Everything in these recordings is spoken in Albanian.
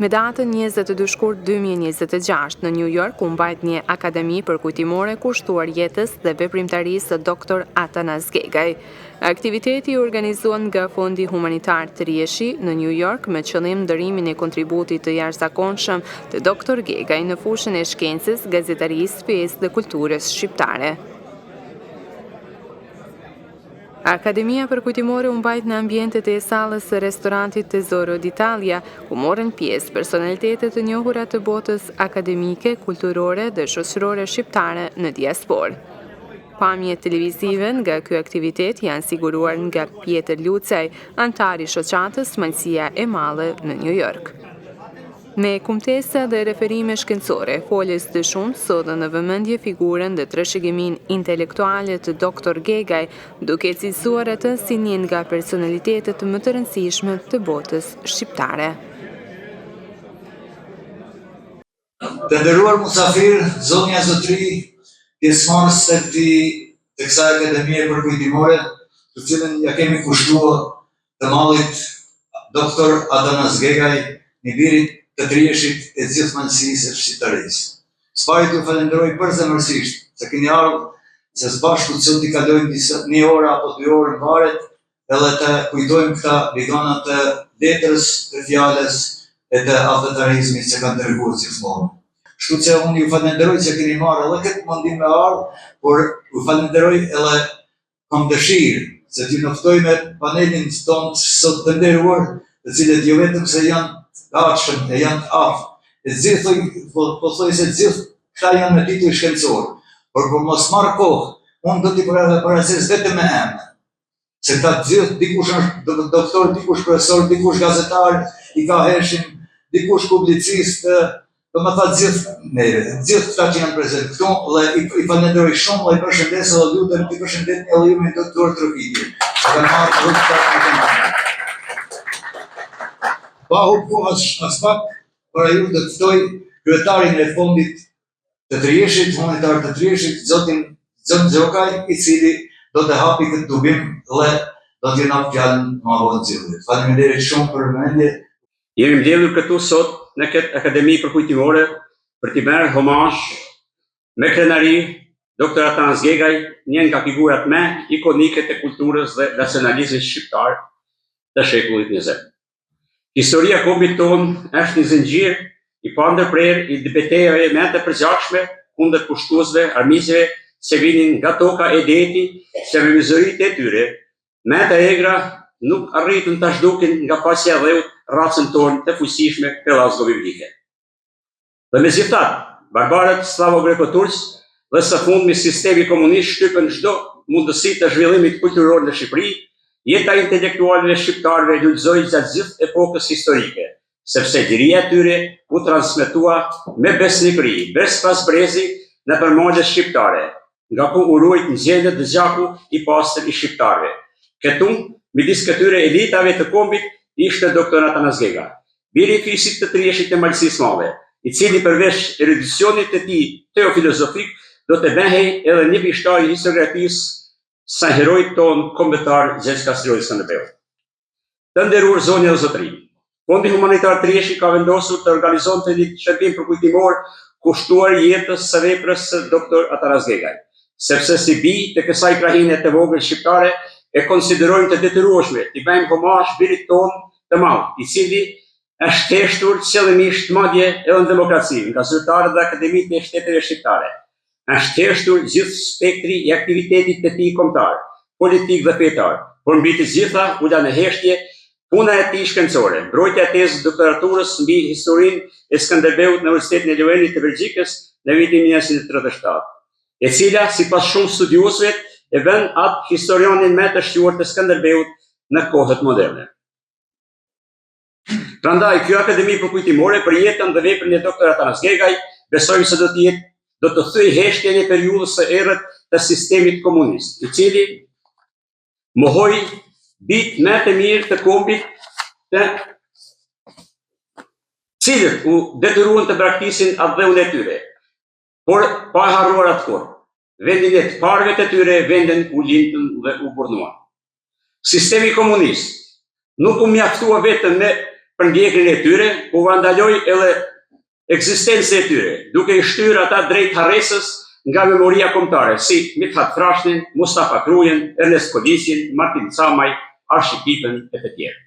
Me datën 22 shkurt 2026 në New York u mbajt një akademi përkujtimore kushtuar jetës dhe veprimtarisë së Dr. Atanas Gegaj. Aktiviteti u organizua nga Fondi Humanitar Trieshi në New York me qëllim nderimin e kontributit të jashtëzakonshëm të Dr. Gegaj në fushën e shkencës, gazetarisë, fesë dhe kulturës shqiptare. Akademia përkujtimore u mbajt në ambientet e sallës së restorantit Tesoro d'Italia, ku morën pjesë personalitete të njohura të botës akademike, kulturore dhe shoqërore shqiptare në diasporë. Pamjet televizive nga ky aktivitet janë siguruar nga Pjetër Lucaj, anëtar i shoqatës Malësia e Madhe në New York. Me kumtesa dhe referime shkencore, folës të shumtë sollën në vëmendje figurën dhe trashëgiminë intelektuale të Doktor Gegaj, duke e cilësuar atë si një nga personalitetet më të rëndësishme të botës shqiptare. Të nderuar musafirë, zonja zotërinj, pjesëmarrës të këtij të kësaj akademie përkujtimore, të cilën ia kemi kushtuar të madhit Doktor Atanas Gegaj, një birit të Trieshit e gjithë Malësisë e shqiptarisë. Së pari t'ju falenderoj përzemërsisht se keni ardhur se së bashku sot t'i kalojmë disa një orë apo dy orë varet edhe të kujtojmë këta vigana të letrës, të fjalës e të atdhetarizmit që kanë treguar gjithmonë. Kështu që unë ju falenderoj që keni marrë edhe këtë mundim me ardhë, por ju falenderoj edhe Kam dëshirë se t'ju njoftoj me panelin tonë sot të nderuar, të cilët jo vetëm se janë të gatshëm e janë të aftë, e gjithë, po, pothuajse gjithë këta janë me tituj shkencor, por për mos marrë kohë, unë do t'i paraqes vetëm me emër. Se këta të gjithë, dikush është doktor, dikush profesor, dikush gazetar, i ka heshim, dikush publicist, Domethënë gjithë neve, gjithë këta që janë prezent këtu dhe i, i falenderoj shumë dhe i përshëndes dhe lutem t'i përshëndetni edhe ju me duartrokitje. E kanë marrë rrugë të në të marrë. Pa hup kohë as, as pak, para ju do të ftoj kryetarin e fondit të Trieshit, humanitar të Trieshit, zotin Gjon Gjokaj, i cili do të hapi këtë tubim dhe do t'ju japë fjalën më vonë gjithëve. Faleminderit shumë për vëmendje. Jemi mbledhur këtu sot në këtë akademi përkujtimore për t'i bërë homazh me krenari Dr. Atanas Gegaj, një nga figurat më ikonike të kulturës dhe nacionalizmit shqiptar të shekullit 20. Historia e kombit tonë është një zinxhir i pandërprerë i betejave më të përgjakshme kundër pushtuesve, armiqve që vinin nga toka e deti, që me mizoritë e tyre Më të egra nuk arritën ta zhdukin nga faqja e dheut racën tonë të fuqishme pellazgo-biblike. Dhe megjithatë, barbarët sllavo-greko-turq dhe së fundmi sistemi komunist shtypën çdo mundësi të zhvillimit kulturor në Shqipëri, jeta intelektuale e shqiptarëve lulëzoi gjatë gjithë epokës historike, sepse liria e tyre u transmetua me besnikëri, brez pas brezi, nëpër malet shqiptare, nga ku u ruajt në gjenet dhe gjaku i pastër i shqiptarëve. Këtu, midis këtyre elitave të kombit, ishte Doktor Atanas Gega, biri i fisit të Trieshit të Malësisë Madhe, i cili përveç erudicionit të tij teofilozofik, do të bëhej edhe një pishtar i historiografisë së heroit tonë kombëtar Gjergj Kastrioti Skënderbeu. Të nderuar zonja dhe zotërinj, Fondi Humanitar Trieshi ka vendosur të organizonte një shërbim përkujtimor kushtuar jetës së veprës së Dr. Atanas Gegaj, sepse si bij të kësaj krahine të vogël shqiptare e konsiderojmë të detyrueshme t'i bëjmë homazh birit tonë të madh, i cili është heshtur qëllimisht madje edhe në demokraci nga zyrtarët dhe akademitë e shteteve shqiptare. Është heshtur gjithë spektri i aktivitetit të tij kombëtar, politik dhe fetar, por mbi të gjitha u la në heshtje puna e tij shkencore, mbrojtja e tezës doktoraturës mbi historinë e Skënderbeut në Universitetin e Luvenit të Belgjikës në vitin 1937, e cila, sipas shumë studiuesve, e bën atë historianin më të shquar të Skënderbeut në kohët moderne. Prandaj kjo akademi përkujtimore për jetën dhe veprën e Dr. Atanas Gegaj besojmë se do të jetë do të thyejë heshtjen e periudhës së errët të sistemit komunist, i cili mohoi bijtë më të mirë të kombit të cilët u detyruan të braktisin atdheun e tyre, por pa harruar atë kurrë, vendin e të parëve të tyre, vendin ku lindën dhe u burrnuan. Sistemi komunist nuk u mjaftua vetëm me përndjekjen e tyre, ua ndaloi edhe ekzistencën e tyre, duke i shtyrë ata drejt harresës nga memoria kombëtare, si Mit'hat Frashërin, Mustafa Krujën, Ernest Koliqin, Martin Camaj, Arshi Pipën e të tjerë.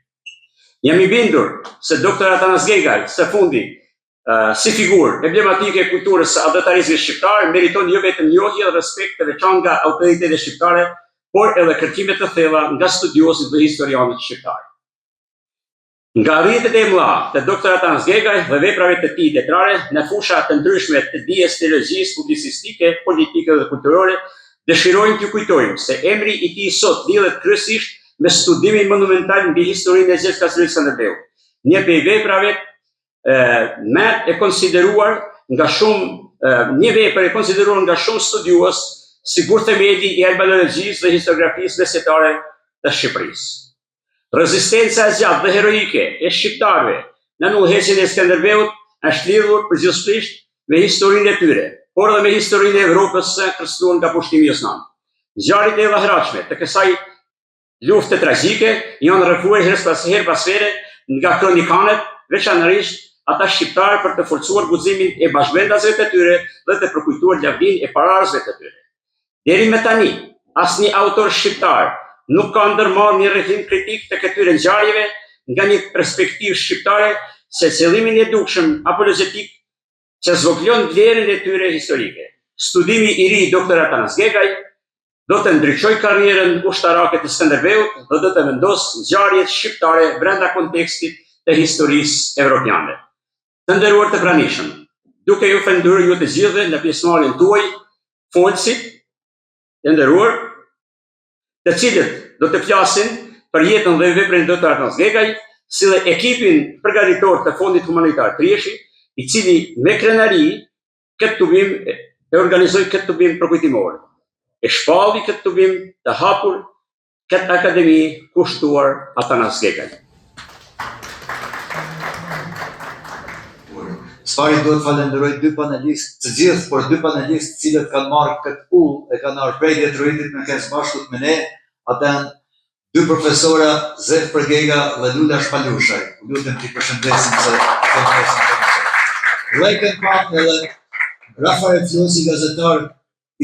Jam i bindur se Dr. Atanas Gegaj, së fundi, si figurë emblematike e kulturës së atdhetarizmit shqiptar, meriton jo vetëm njohje dhe respekt të veçantë nga autoritetet shqiptare, por edhe kërkime të thella nga studiuesit dhe historianët shqiptarë. Nga arritjet e mëdha të Dr. Atanas Gegaj dhe veprave të tij letrare në fusha të ndryshme të dijes, teologjisë, publicistike, politike dhe kulturore, dëshirojmë t'ju kujtojmë se emri i tij sot lidhet kryesisht me studimin monumental mbi historinë e Gjergj Kastriotit Skënderbeut, një prej veprave më e konsideruar nga shumë një vepër e konsideruar nga shumë studiues si gurthemeli i albanologjisë dhe historiografisë mesjetare të Shqipërisë. Rezistenca e gjatë dhe heroike e shqiptarëve nën udhëheqjen e Skënderbeut është lidhur përgjithësisht me historinë e tyre, por edhe me historinë e Evropës së kërcënuar nga pushtimi osman. Ngjarjet e dahratshme të kësaj Lufte tragjike janë rrëfuar herë pas herë pas here nga kronikanët, veçanërisht ata shqiptarë për të forcuar guximin e bashkëvendasve të tyre dhe të përkujtuar lavdinë e paraardhësve të tyre. Deri më tani, asnjë autor shqiptar nuk ka ndërmarrë një rrëfim kritik të këtyre ngjarjeve nga një perspektivë shqiptare se qëllimin e dukshëm apologjetik që zvogëlon vlerën e tyre historike. Studimi i ri i Dr. Atanas Gegaj do të ndriçojë karrierën ushtarake të Skënderbeut dhe do të vendosë ngjarjet shqiptare brenda kontekstit të historisë evropiane. Të nderuar të pranishëm, duke ju falënderuar ju të gjithëve në pjesëmarrjen tuaj, folësit e nderuar, të cilët do të flasin për jetën dhe veprën e Dr. Atanas Gegaj, si dhe ekipin përgatitor të Fondit Humanitar Trieshi, i cili me krenari këtë tubim e organizoi këtë tubim përkujtimor. E shpalli këtë tubim të hapur këtë akademi kushtuar Atanas Gegaj. Së pari duhet të falenderoj dy panelistë, të gjithë, por dy panelistë të cilët kanë marrë këtë udhë e kanë ardhur prej Detroitit me kenë së bashku me ne, ata janë dy profesora Zef Përgega dhe Lula Shpalushaj. U lutem t'i përshëndesim se kanë marrë Dhe kanë pa edhe Rafael Flosi, gazetar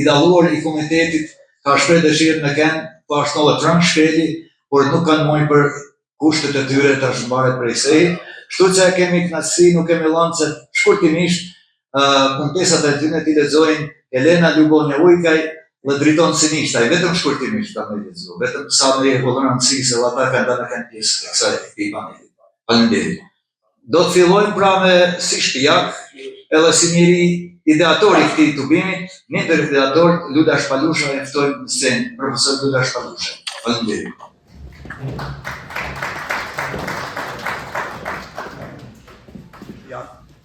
i dalluar i komitetit ka shpreh dëshirën me kenë, po ashtu edhe Frank Shkreli, por nuk kanë mujt për kushtet e tyre tash mbaret prej sej. Kështu që kemi kënaqësi, nuk kemi dhënë se shkurtimisht uh, kumtesat e tyre t'i lexojnë Elena Lubonja Ujkaj dhe Driton Sinishtaj, vetëm shkurtimisht ta me lexu, vetëm sa me u dhënë rëndësi se ata kanë dhënë kanë pjesë të kësaj këtij paneli. Faleminderit. Do të fillojmë pra me si shtëpiak, edhe si njeri ideator i këtij tubimi, një ndër ideatorët Lula Shpalusha e ftojmë në scenë, profesor Lula Shpalusha. Faleminderit.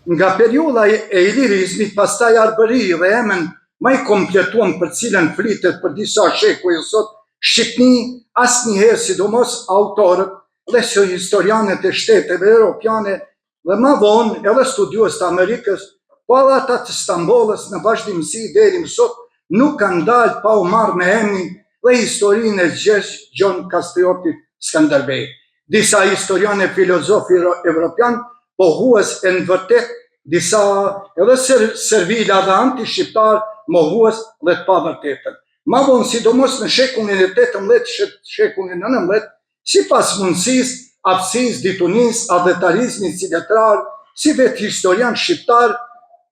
Nga periudha e ilirizmit, pastaj Arbëri dhe emën ma i kompletuam për cilën flitet për disa shekuj sot, Shqipni asnjëherë sidomos autorët dhe si historianët e shteteve europiane dhe ma vonë edhe studiues të Amerikës, po edhe ata të Stambollës në vazhdimësi deri më sot nuk kanë dalë pa u marrë me emnin dhe historinë e Gjergj Gjon Kastriotit Skënderbej. Disa historianë e filozofi evropian, pohues e në vërtet disa edhe servila dhe antishqiptar mohues dhe të pavërtetën. Ma vonë, sidomos në shekullin e 18, shekullin e 19, Sipas mundësisë, aftësisë, ditunisë, atdhetarizmit si letrar, si vetë historian shqiptar,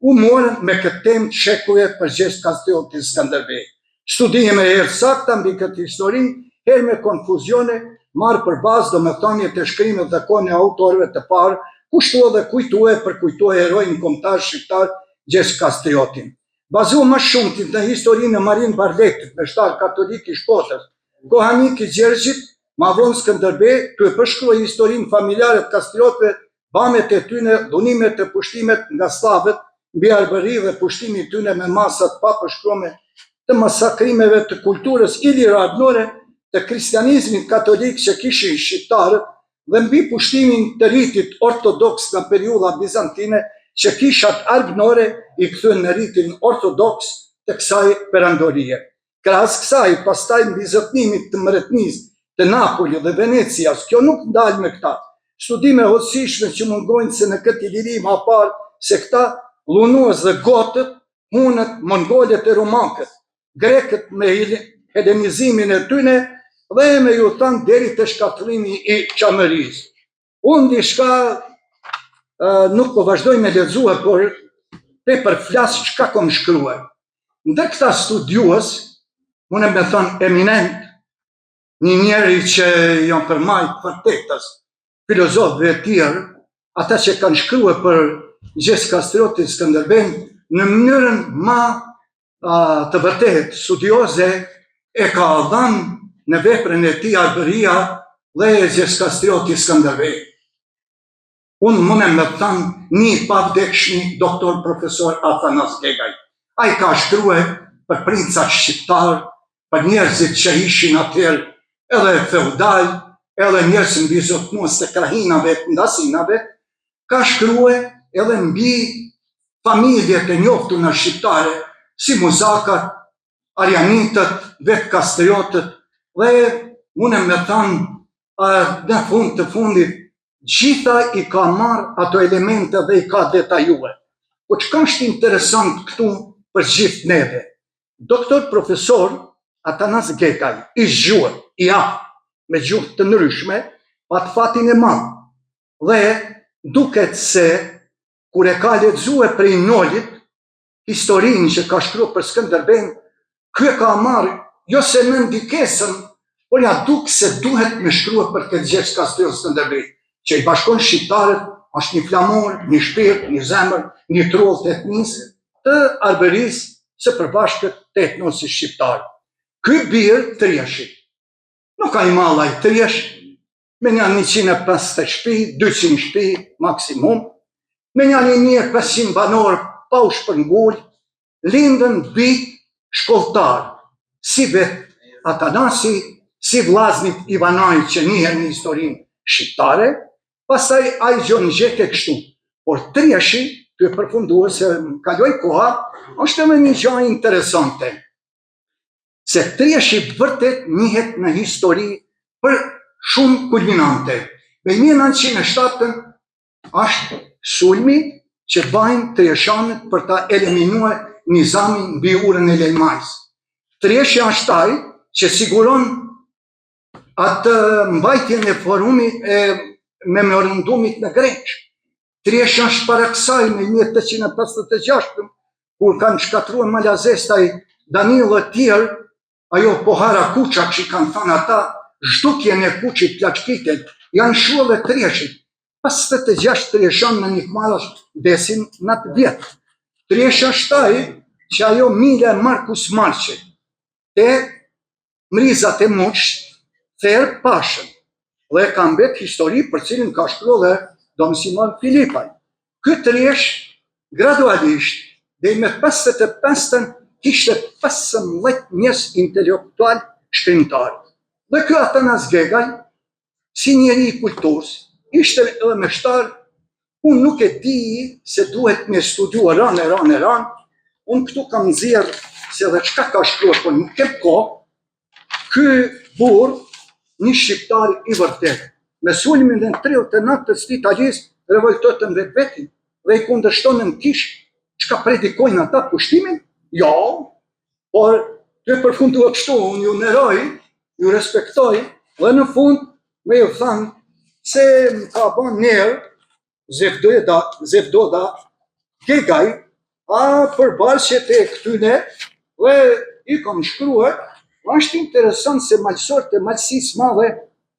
u morën me këtë temë të shekujve për Gjergj Kastriotin Skënderbej. Studime herë të sakta mbi këtë histori, herë me konfuzione, marrë për bazë domethëniet e shkrimit dhe kohën e autorëve të parë, kushtue dhe kujtue e përkujtue heroin kombëtar shqiptar Gjergj Kastriotin. Bazu më shumti në historinë e Marin Barletit, meshtar katolik i Shkodrës, kohanik i Gjergjit, ma vonë Skënderbe, tu e përshkrue historinë familjare të Kastriotëve, bamet e tyne, dhunimet e pushtimet nga sllavët mbi Arbëri dhe pushtimi i tyne me masa të papërshkruame të masakrimeve të kulturës iliro-arbnore, të kristianizmit katolik që kishin shqiptarët, dhe mbi pushtimin të ritit ortodoks nga periudha bizantine që kishat arbnore i kthyen në ritin ortodoks të kësaj perandorie. Krahas kësaj, pastaj mbizotnimit të mbretnisë të Napolit dhe Venecias, kjo nuk ndal me këta. Studime hollësishme që mungojnë se në këtë Iliri ma parë se këta llunues dhe gotët, hunët, mongolët e romakët, grekët me helenizimin e tyne dhe me ju thanë deri te shkatërrimi i Çamërisë. Unë diçka nuk po vazhdoj me lexue, por pe përflas çka kom shkrue. Ndër këta studiues, mundem me thonë eminent, një njeri që janë përmajt vërtetës, filozofëve e tjerë, ata që kanë shkrue për Gjergj Kastriotin Skënderben, në mënyrën ma a, të vërtetë studioze e ka dhënë në veprën e tij Arbëria dhe Gjergj Kastrioti Skënderbej. Unë mundem me thënë një i pavdekshmi doktor profesor Athanas Gegaj. Ai ka shkrue për princat shqiptar, për njerëzit që ishin atëherë edhe feudal, edhe njerëz mbizotnues të krahinave të ndasinave, ka shkrue edhe mbi familjet e njoftuna shqiptare, si Muzakat, Arianitët, vetë Kastriotët, dhe mundem me thanë, në fund të fundit, gjitha i ka marrë ato elemente dhe i ka detajue. Po çka është interesant këtu për gjithë neve? Doktor profesor Atanas Gegaj, i zgjuar, i aftë, me gjuhë të ndryshme, pat fatin e madh. Dhe duket se kur e ka lexue prej Nolit, historinë që ka shkru për Skënderben, ky e ka marrë, jo se në ndikesën, por ja duk se duhet me shkrue për këtë Gjergj Kastriot Skënderbej, që i bashkon shqiptarët, është një flamur, një shpirt, një zemër, një trull të etnisë, të Arbërisë së përbashkët të etnosit shqiptar. Ky bir Trieshit, nuk a i madh ai Triesh, me nja 150 shpi, 200 shpi maksimum, me nja 1500 banorë pa u shpërngul, lindën bijtë shkollëtarë, si vetë Atanasi, si vllaznit Ivanaj që njihen në historinë shqiptare, pastaj ai Gjon Gjeke kështu. Por Trieshi, tu e përfundue se më kaloi koha, është edhe një gja interesante. Se Trieshi vërtet njihet në histori për shumë kulminante. Me 1907 është sulmi që bajnë trieshanët për ta eliminue nizamin mbi urën e Lejmajs. Trieshi është ai që siguron atë mbajtjen e forumit e memorandumit në Greqi. Trieshi është para kësaj në 1856, kur kanë shkatrue malazest ai Danilo e tjerë, ajo pohara Kuça që i kanë thënë ata, zhdukjen e Kuçit plaçkitet, janë shullë e Trieshit. 56 trieshanë në Nikmaras desin në atë vjet. Trieshi është ai që ajo mila e Markus Marçit, te Mrizat e Muçit, ther Pashën, dhe ka mbet histori për cilin ka shkru dhe Dom Simon Filipaj. Ky Triesh, gradualisht, deri me 55-ën, kishte 15 njerëz intelektual shkrimtar. Dhe ky Atanas Gegaj, si njeri i kulturës, ishte edhe meshtar, unë nuk e di se duhet me studiu ranë e ranë e ranë, unë këtu kam nxjerrë se edhe çka ka shkruar, por nuk kem kohë, ky burrë, një shqiptar i vërtetë, me sulmin e 39-ës të Italisë, revoltohet në vetvetin dhe i kundërshton në kishë, çka predikojnë ata pushtimin? Jo, Por, tu e përfundu kështu, unë ju nderoj, ju respektoj, dhe në fund, me ju thanë, se më ka ba nder, Zef Doda, Zef Doda, Gegaj, a për barqet e këtyne, dhe i kom shkruar, është interesant se malësorët e Malësisë Madhe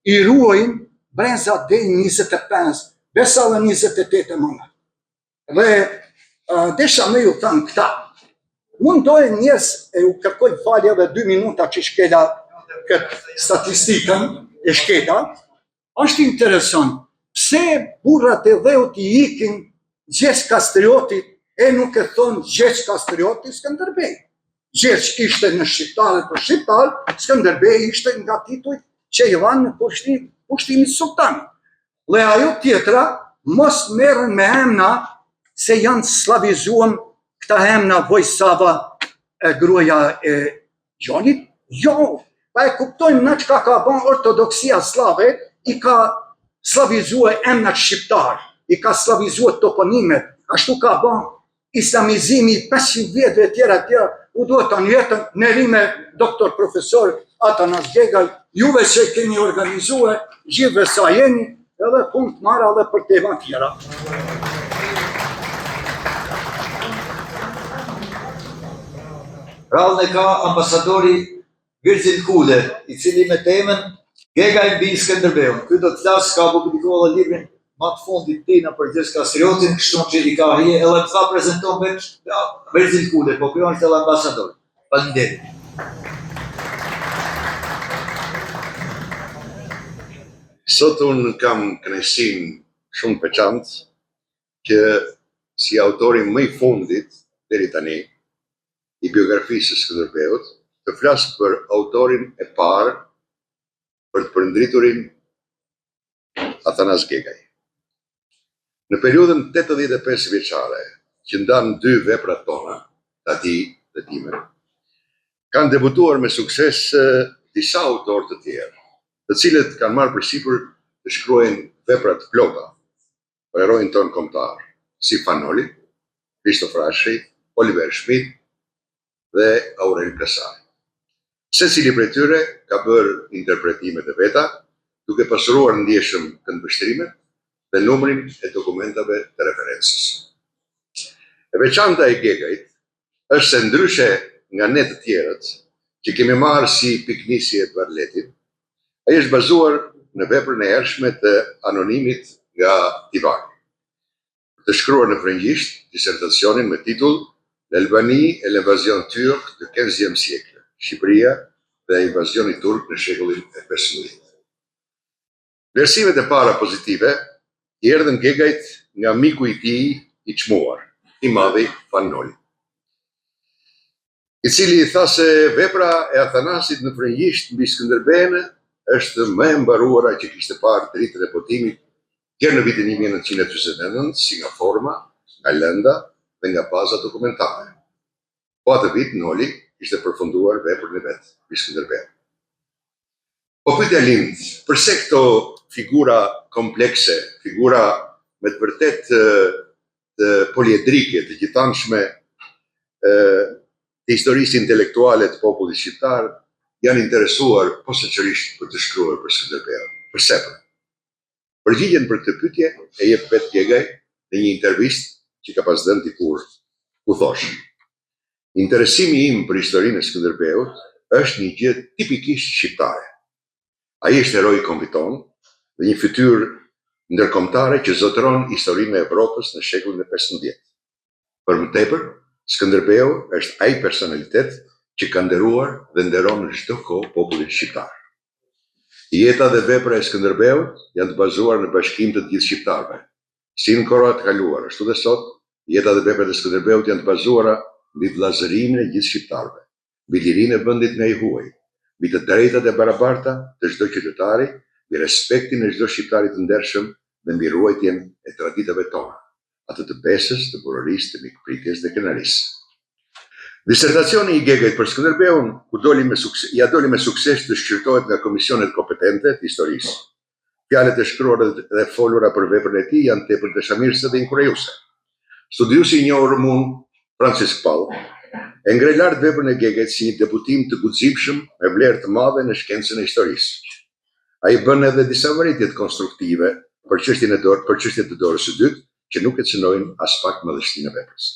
i ruajnë breza deri 25, besa dhe 28 e mëna. Dhe desha me ju thanë këta, mundohen njerëz e u kërkoj falje edhe dy minuta që shkela këtë statistikën e shkela, është interesant, pse burrat e dheut i ikin Gjergj Kastriotit e nuk e thonë Gjergj Kastrioti Skënderbej. Gjergj ishte në shqiptarët për shqiptar, Skënderbej ishte nga titujt që i dhanë në pushtim, pushtimit sultanit. Dhe ajo tjetra, mos merren me emna se janë sllavizuem këta emna Vojsava e gruaja e Gjonit, jo, pa e kuptojmë na çka ka ba ortodoksia sllave, i ka sllavizue emnat shqiptar, i ka sllavizue toponimet, ashtu ka ba islamizimi i 500 vjetëve e tjera e tjera, u duhet të jetën, nderime doktor profesor Atanas Gegaj, juve që keni organizue, gjithve sa jeni, edhe punë të mara edhe për tema tjera. Radhën e ka ambasadori Virgjil Kule, i cili me temën Gegaj mbi Skënderbeun. Ky do të flasë, ka publikuar edhe librin ma të fundit të tij për Gjergj Kastriotin, kështu që i ka hije edhe të tha prezenton vetë ja, Virgjil Kule, po ky është edhe ambasador. Faleminderit. Sot unë kam kënaqësinë shumë të veçantë që si autori më i fundit deri tani i biografisë së Skënderbeut, të flas për autorin e parë për të përndriturin Athanas Gegaj. Në periudhën 85 vjeçare që ndan dy veprat tona, të atij dhe time, kanë debutuar me sukses disa autorë të tjerë, të cilët kanë marrë përsipër të shkruajnë vepra të plota për heroin tonë kombëtar, si Fan Noli, Kristo Frashëri, Oliver Schmidt dhe Aurel Plasari. Secili prej tyre ka bërë interpretimet e veta, duke pasuruar ndjeshëm këndvështrimet dhe numrin e dokumentave të referencës. E veçanta e Gegajt është se ndryshe nga ne të tjerët, që kemi marrë si pikënisje Barletin, ai është bazuar në veprën e hershme të anonimit nga Tivari, për të shkruar në frëngjisht disertacionin me titull L'Albanie et l'invasion turque du quinzième siècle, Shqipëria dhe invazioni turk në shekullin e 15. Vlerësimet e para pozitive i erdhën Gegajt nga miku i tij i çmuar, i madhi Fan Noli, i cili i tha se vepra e Athanasit në frëngjisht mbi Skënderbenë është më e mbaruara që kishte parë dritën e botimit gjer në vitin 1949 si nga forma, nga lënda dhe nga baza dokumentare. Po atë vit Noli kishte përfunduar veprën e vet mbi Skënderbeun. Po pyetja lind, përse këto figura komplekse, figura me të vërtetë të poliedrike, të gjithanshme të historisë intelektuale të popullit shqiptar, janë interesuar posaçërisht për të shkruar për Skënderbeun? Përse pra? Përgjigjen për këtë pyetje e jep vetë Gegaj në një intervistë që ka pas dhënë dikur, ku thosh: Interesimi im për historinë e Skënderbeut është një gjë tipikisht shqiptare. Ai është heroi i kombit tonë dhe një fytyrë ndërkombëtare që zotëron historinë e Evropës në shekullin e 15. Për më tepër, Skënderbeu është ai personalitet që ka nderuar dhe nderon në çdo kohë popullin shqiptar. Jeta dhe vepra e Skënderbeut janë të bazuara në bashkim të të gjithë shqiptarëve. Si në kohëra të kaluara, ashtu dhe sot, jeta dhe veprat e Skënderbeut janë të bazuara mbi vëllazërimin e gjithë shqiptarëve, mbi lirinë e vendit nga i huaji, mbi të drejtat e barabarta të çdo qytetari, mbi respektin e çdo shqiptari të ndershëm dhe mbi ruajtjen e traditave tona, atë të besës, të burrërisë, të mikpritjes dhe krenarisë. Disertacioni i Gegajt për Skënderbeun, ku doli me sukses, ia doli me sukses të shqyrtohet nga komisionet kompetente të historisë. Fjalët e shkruara dhe folura për veprën e tij janë tepër dashamirëse dhe inkurajuese. Studiuesi i njohur rumun Francisc Pal e ngre lart veprën e Gegajt si një debutim të guximshëm me vlerë të madhe në shkencën e historisë. Ai bën edhe disa vërejtje konstruktive për çështjen e dorë, për çështje të dorës së dytë, që nuk e cënojnë aspak madhështinë e veprës.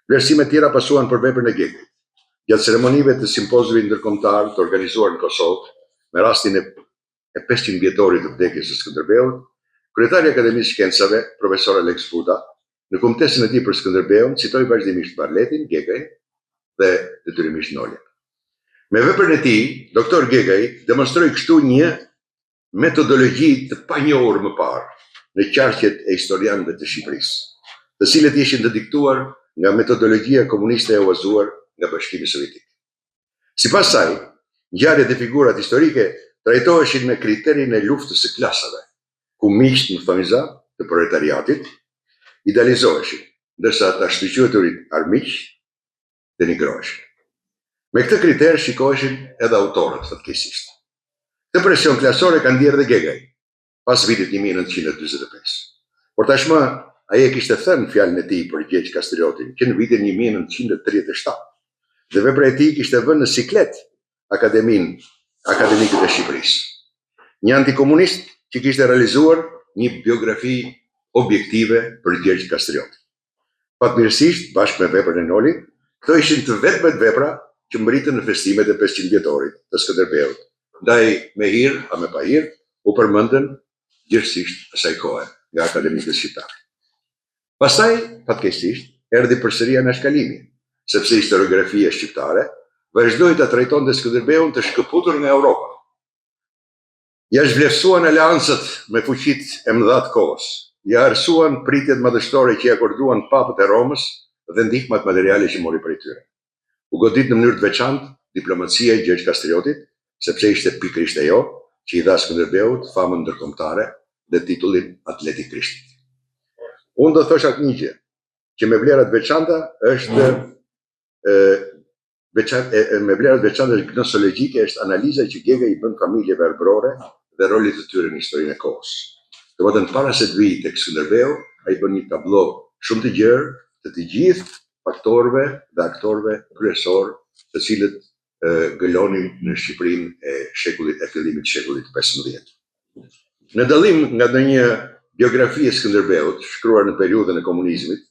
Vlerësime tjera pasuan për veprën e Gegajt. Gjatë ceremonive të simpozimit ndërkombëtar të organizuar në Kosovë, me rastin e e 500 vjetorit të vdekjes së Skënderbeut, kryetari i Akademisë së Shkencave, profesor Aleks Buda, në kumtesën e tij për Skënderbeun citoi vazhdimisht Barletin, Gegajn dhe detyrimisht Nolin. Me veprën e tij, doktor Gegaj demonstroi kështu një metodologji të panjohur më parë në qarqet e historianëve të Shqipërisë, të cilët ishin të diktuar nga metodologjia komuniste e huazuar nga Bashkimi Sovjetik. Sipas saj, ngjarjet dhe figurat historike trajtoheshin me kriterin e luftës së klasave, ku miqtë në thonjza të proletariatit idealizoheshin, ndërsa të ashtuquajturit armiq denigroheshin. Me këtë kriter shikoheshin edhe autorët, fatkeqësisht. Këtë presion klasor e ka ndjerë dhe Gegaj. Pas vitit 1945. Por tashmë ai e kishte thënë fjalën e tij për Gjergj Kastriotin që në vitin 1937. Dhe vepra e tij kishte vënë në siklet akademinë, akademikët e Shqipërisë. Një antikomunist që kishte realizuar një biografi objektive për Gjergj Kastriotin. Fatmirësisht, bashkë me veprën e Nolit, këto ishin të vetmet vepra që mbërritën në festimet e 500 vjetorit të Skënderbeut, ndaj me hir a me pahir u përmendën gjerësisht asaj kohe nga akademikët shqiptarë. Pastaj, fatkeqësisht, erdhi përsëri anashkalimi, sepse historiografia shqiptare vazhdoi ta trajtonte Skënderbeun të shkëputur nga Europa. Ia zhvleftësuan aleancat me fuqitë e mëdha të kohës, ia errësuan pritjet madhështore që i akorduan papët e Romës dhe ndihmat materiale që mori prej tyre. U godit në mënyrë të veçantë diplomacia e Gjergj Kastriotit, sepse ishte pikërisht ajo që i dha Skënderbeut famën ndërkombëtare dhe titullin Atlet i Krishtit. Unë do thosha një gjë, që me vlera të veçanta është veçan, e, e, me vlera të veçanta gnosologjike është analiza që Gegaj i bën familjeve arbërore dhe rolit të tyre në historinë e kohës. Domethënë para se të vijë tek Skënderbeu, ai bën një tablo shumë të gjerë të të gjithë faktorëve dhe aktorëve kryesorë të cilët gëlonin në Shqipërinë e shekullit e fillimit të shekullit të 15. Në dallim nga ndonjë biografi e Skënderbeut shkruar në periudhën e komunizmit,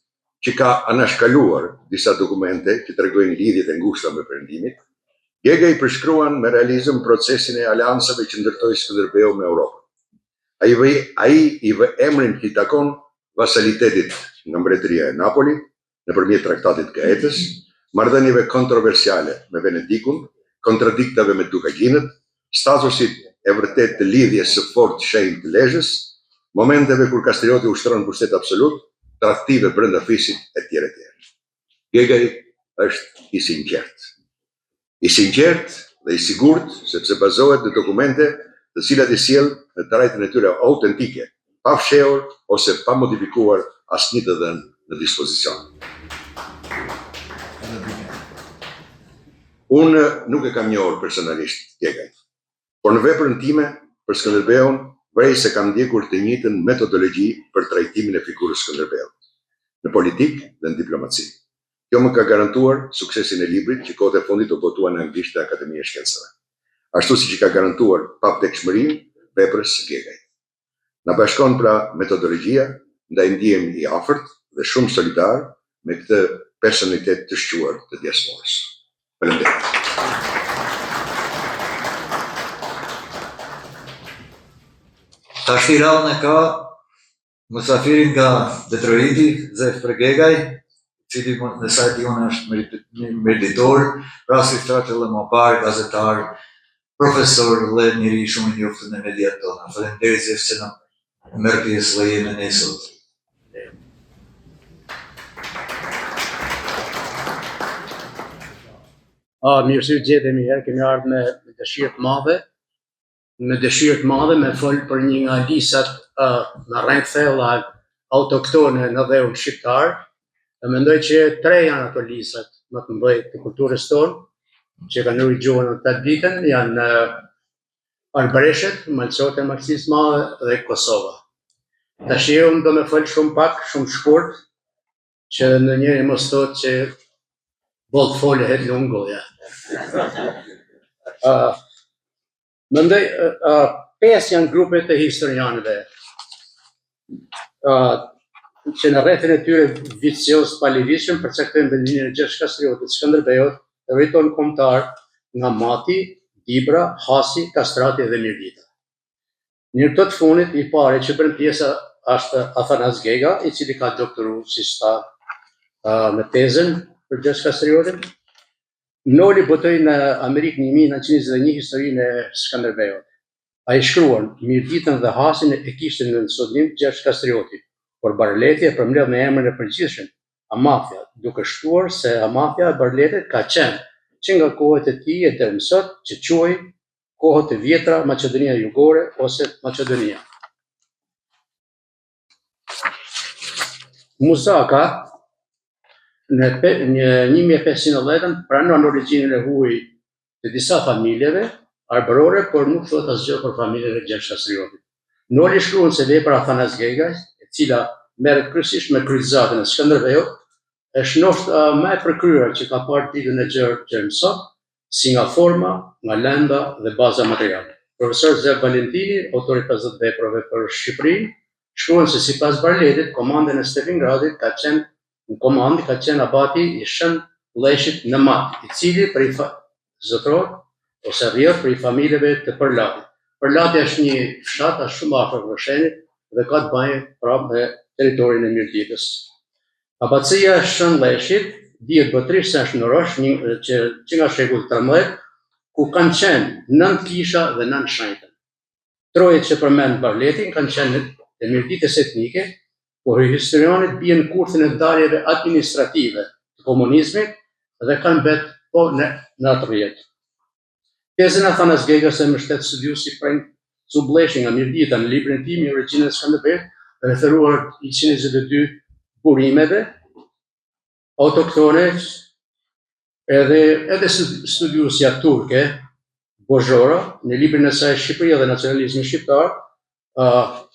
që ka anashkaluar disa dokumente që tregojnë lidhjet e ngushta me Perëndimin, Gegaj përshkruan me realizëm procesin e aleancave që ndërtoi Skënderbeu me Europën. Ai vë ai i vë emrin që i takon vasalitetit nga Mbretëria e Napolit, nëpërmjet Traktatit të Gaetës, marrëdhënieve kontroversiale me Venedikun, kontradiktave me Dukagjinët, statusit e vërtetë të lidhjes së fortë shenjtë të Lezhës, momenteve kur Kastrioti ushtron pushtet absolut, tradhtive brenda fisit etj etj. Gegaj është i sinqertë. I sinqertë dhe i sigurt sepse bazohet në dokumente të cilat i sjell në trajtën e tyre autentike, pa fshehur ose pa modifikuar asnjë të dhënë në dispozicion. Unë nuk e kam njohur personalisht Gegajn, por në veprën time për Skënderbeun vërej se kam ndjekur të njëjtën metodologji për trajtimin e figurës së Skënderbeut, në politikë dhe në diplomaci. Kjo më ka garantuar suksesin e librit që kohët e fundit u botua në anglisht te Akademia e Shkencave, ashtu siç i ka garantuar pavdekshmërinë veprës së Gegajt. Na bashkon pra metodologjia, ndaj ndihem i afërt dhe shumë solidar me këtë personalitet të shquar të diasporës. Faleminderit. Tashti radhën e ka Mysafiri nga Detroiti, Zef Prekgegaj, i cili me sa e di unë është mirditor, pra si thashë edhe më parë, gazetar, profesor dhe njeri shumë i njohur në mediat tona. Faleminderit Zef që na merr pjesë dhe je me ne sot. Ah, mirë se ju gjetëm një herë, kemi ardhë me dëshirë të madhe, me dëshirë të madhe me fol për një nga lisat uh, me rrënjë të thella autoktone në dheun shqiptar. Dhe mendoj që tre janë ato lisat më të mëdha të kulturës tonë, që kanë rujt gjuhën dhe traditën, janë uh, Arbëreshët, Malësorët e Malësisë Madhe dhe Kosova. Tash unë do me fol shumë pak, shumë shkurt, që ndonjëri mos thotë që boll fole e t'lun goja. Uh, mendoj, uh, pesë janë grupet e historianëve uh, që në rrethin e tyre vicioz të palëvizshëm përcaktojnë vendlindjen e Gjergj Kastriotit, Skënderbeut, heroit tonë kombëtar nga Mati, Dibra, Hasi, Kastrati dhe Mirdita. Në këto të fundit, i pari që bën pjesë është Athanas Gega, i cili ka doktoru, siç tha, me tezën për Gjergj Kastriotin. Noli botoi në Amerikë në 1921 historinë e Skënderbeut. Ai shkruan, Mirditën dhe Hasin e kishte nën sundim Gjergj Kastrioti, por Barleti e përmbledh në emrin e përgjithshëm, Amathia, duke shtuar se Amathia e Barletit ka qenë që nga kohët e tij e deri më sot, që quhej kohët e vjetra Maqedonia Jugore ose Maqedonia. Muzaka në 1510 pranon origjinën e huaj të disa familjeve arbërore, por nuk thotë asgjë për familjen e Gjergj Kastriotit. Noli shkruan se vepra e Athanas Gegajt, e cila merret kryesisht me kryqëzatën e Skënderbeut, është ndoshta më e përkryera që ka parë dritën e gjerë deri më sot, si nga forma, nga lënda dhe baza materiale. Profesor Zef Valentini, autor i 50 veprave për Shqipërinë, shkruan se sipas Barletit, komandën e Stefingradit ka qenë në komandë ka qenë abati i Shën Lleshit në Mat, i cili prej zotërohet ose rrjedh prej familjeve të Përlatit. Përlati është një fshat është shumë afër Rrëshenit dhe ka të bëjë pra me territorin e Mirditës. Abacia e Shën Lleshit dihet botërisht se është në Orosh, një, që, që nga shekulli 13, ku kanë qenë nëntë kisha dhe nëntë shenjtër. Trojet që përmend Barleti kanë qenë të Mirditës etnike, por historianët bien në kurthin e ndarjeve administrative të komunizmit dhe kanë mbet po në, në atë rrjet. Tezën e Athanas Gegës e mbështet studiuesi Prenk Cubleshi nga Mirdita në librin e tij Mbi origjinën e Skënderbeut, referuar 122 burimeve autoktone Edhe edhe studiuesja turke Bozhora në librin e saj Shqipëria dhe nacionalizmi shqiptar,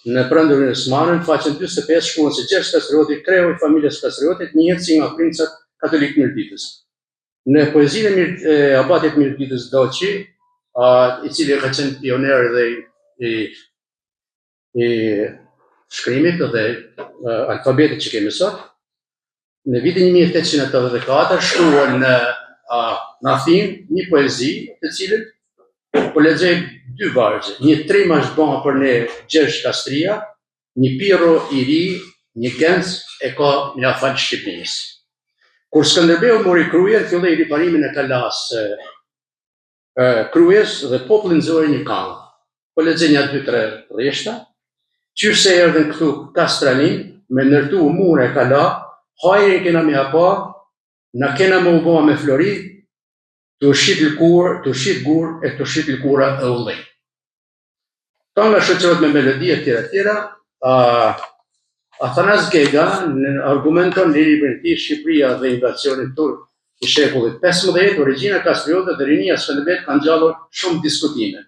në Perandorinë Osmane, në faqen 45 shkruan se Gjergj Kastrioti, kreu i familjes Kastriotit, njihet si nga princat katolik Mirditës. Në poezinë e, Mir, e abatit Mirditës Doçi, a, i cili ka qenë pioner dhe i, i shkrimit dhe alfabetit që kemi sot, Në vitin 1884 shkruan në në Athinë një poezi, të cilën po lexoj dy vargje. Një trim është ba për ne Gjergj Kastria, një Pirro i ri, një Genc e ka me ia fal Shqipnisë. Kur Skënderbeu mori Krujën, filloi riparimin e kalasë Krujës dhe populli nxori një kangë. Po lexoj nja dy tre rreshta. Qysh se erdhën këtu kastrani me ndërtu mure e kala, hajrin kena me ja pa, na kena me u ba me flori, tu shit lëkurë, tu shit gur e tu shit lëkura e ulli. Kanga shoqërohet me melodi e tjera e tjera. Athanas Gega në argumenton në librin e tij Shqipëria dhe invazioni turk i shekullit 15, origjina Kastriotëve dhe rinia e Skënderbeut kanë ngjallur shumë diskutime.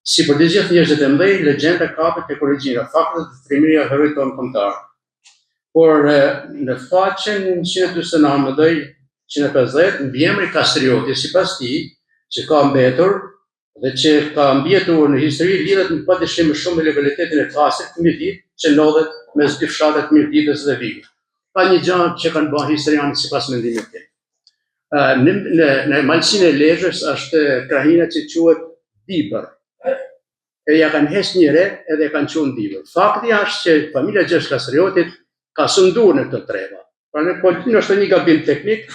Si për të gjithë njerëzit e mëdhenj, legjenda kapet tek origjina, faktet dhe trimëria e heroit tonë kombëtar. Por në faqen 149 mendoj 150 mbiemri Kastrioti sipas tij që ka mbetur dhe që ka mbijetuar në histori lidhet në padyshim më shumë me lokalitetin e Kastrit në Mirditë që ndodhet mes dy fshatrave të Mirditës dhe Vigut. Ka një gjë që kanë bërë historianët sipas mendimit tim. Në në në Malësinë e Lezhës është krahina që quhet Dibër. E ja kanë heq një re edhe e kanë quajtur Dibër. Fakti është që familja Gjergj Kastriotit ka sunduar në këto treva. Pra në po ndoshta një gabim teknik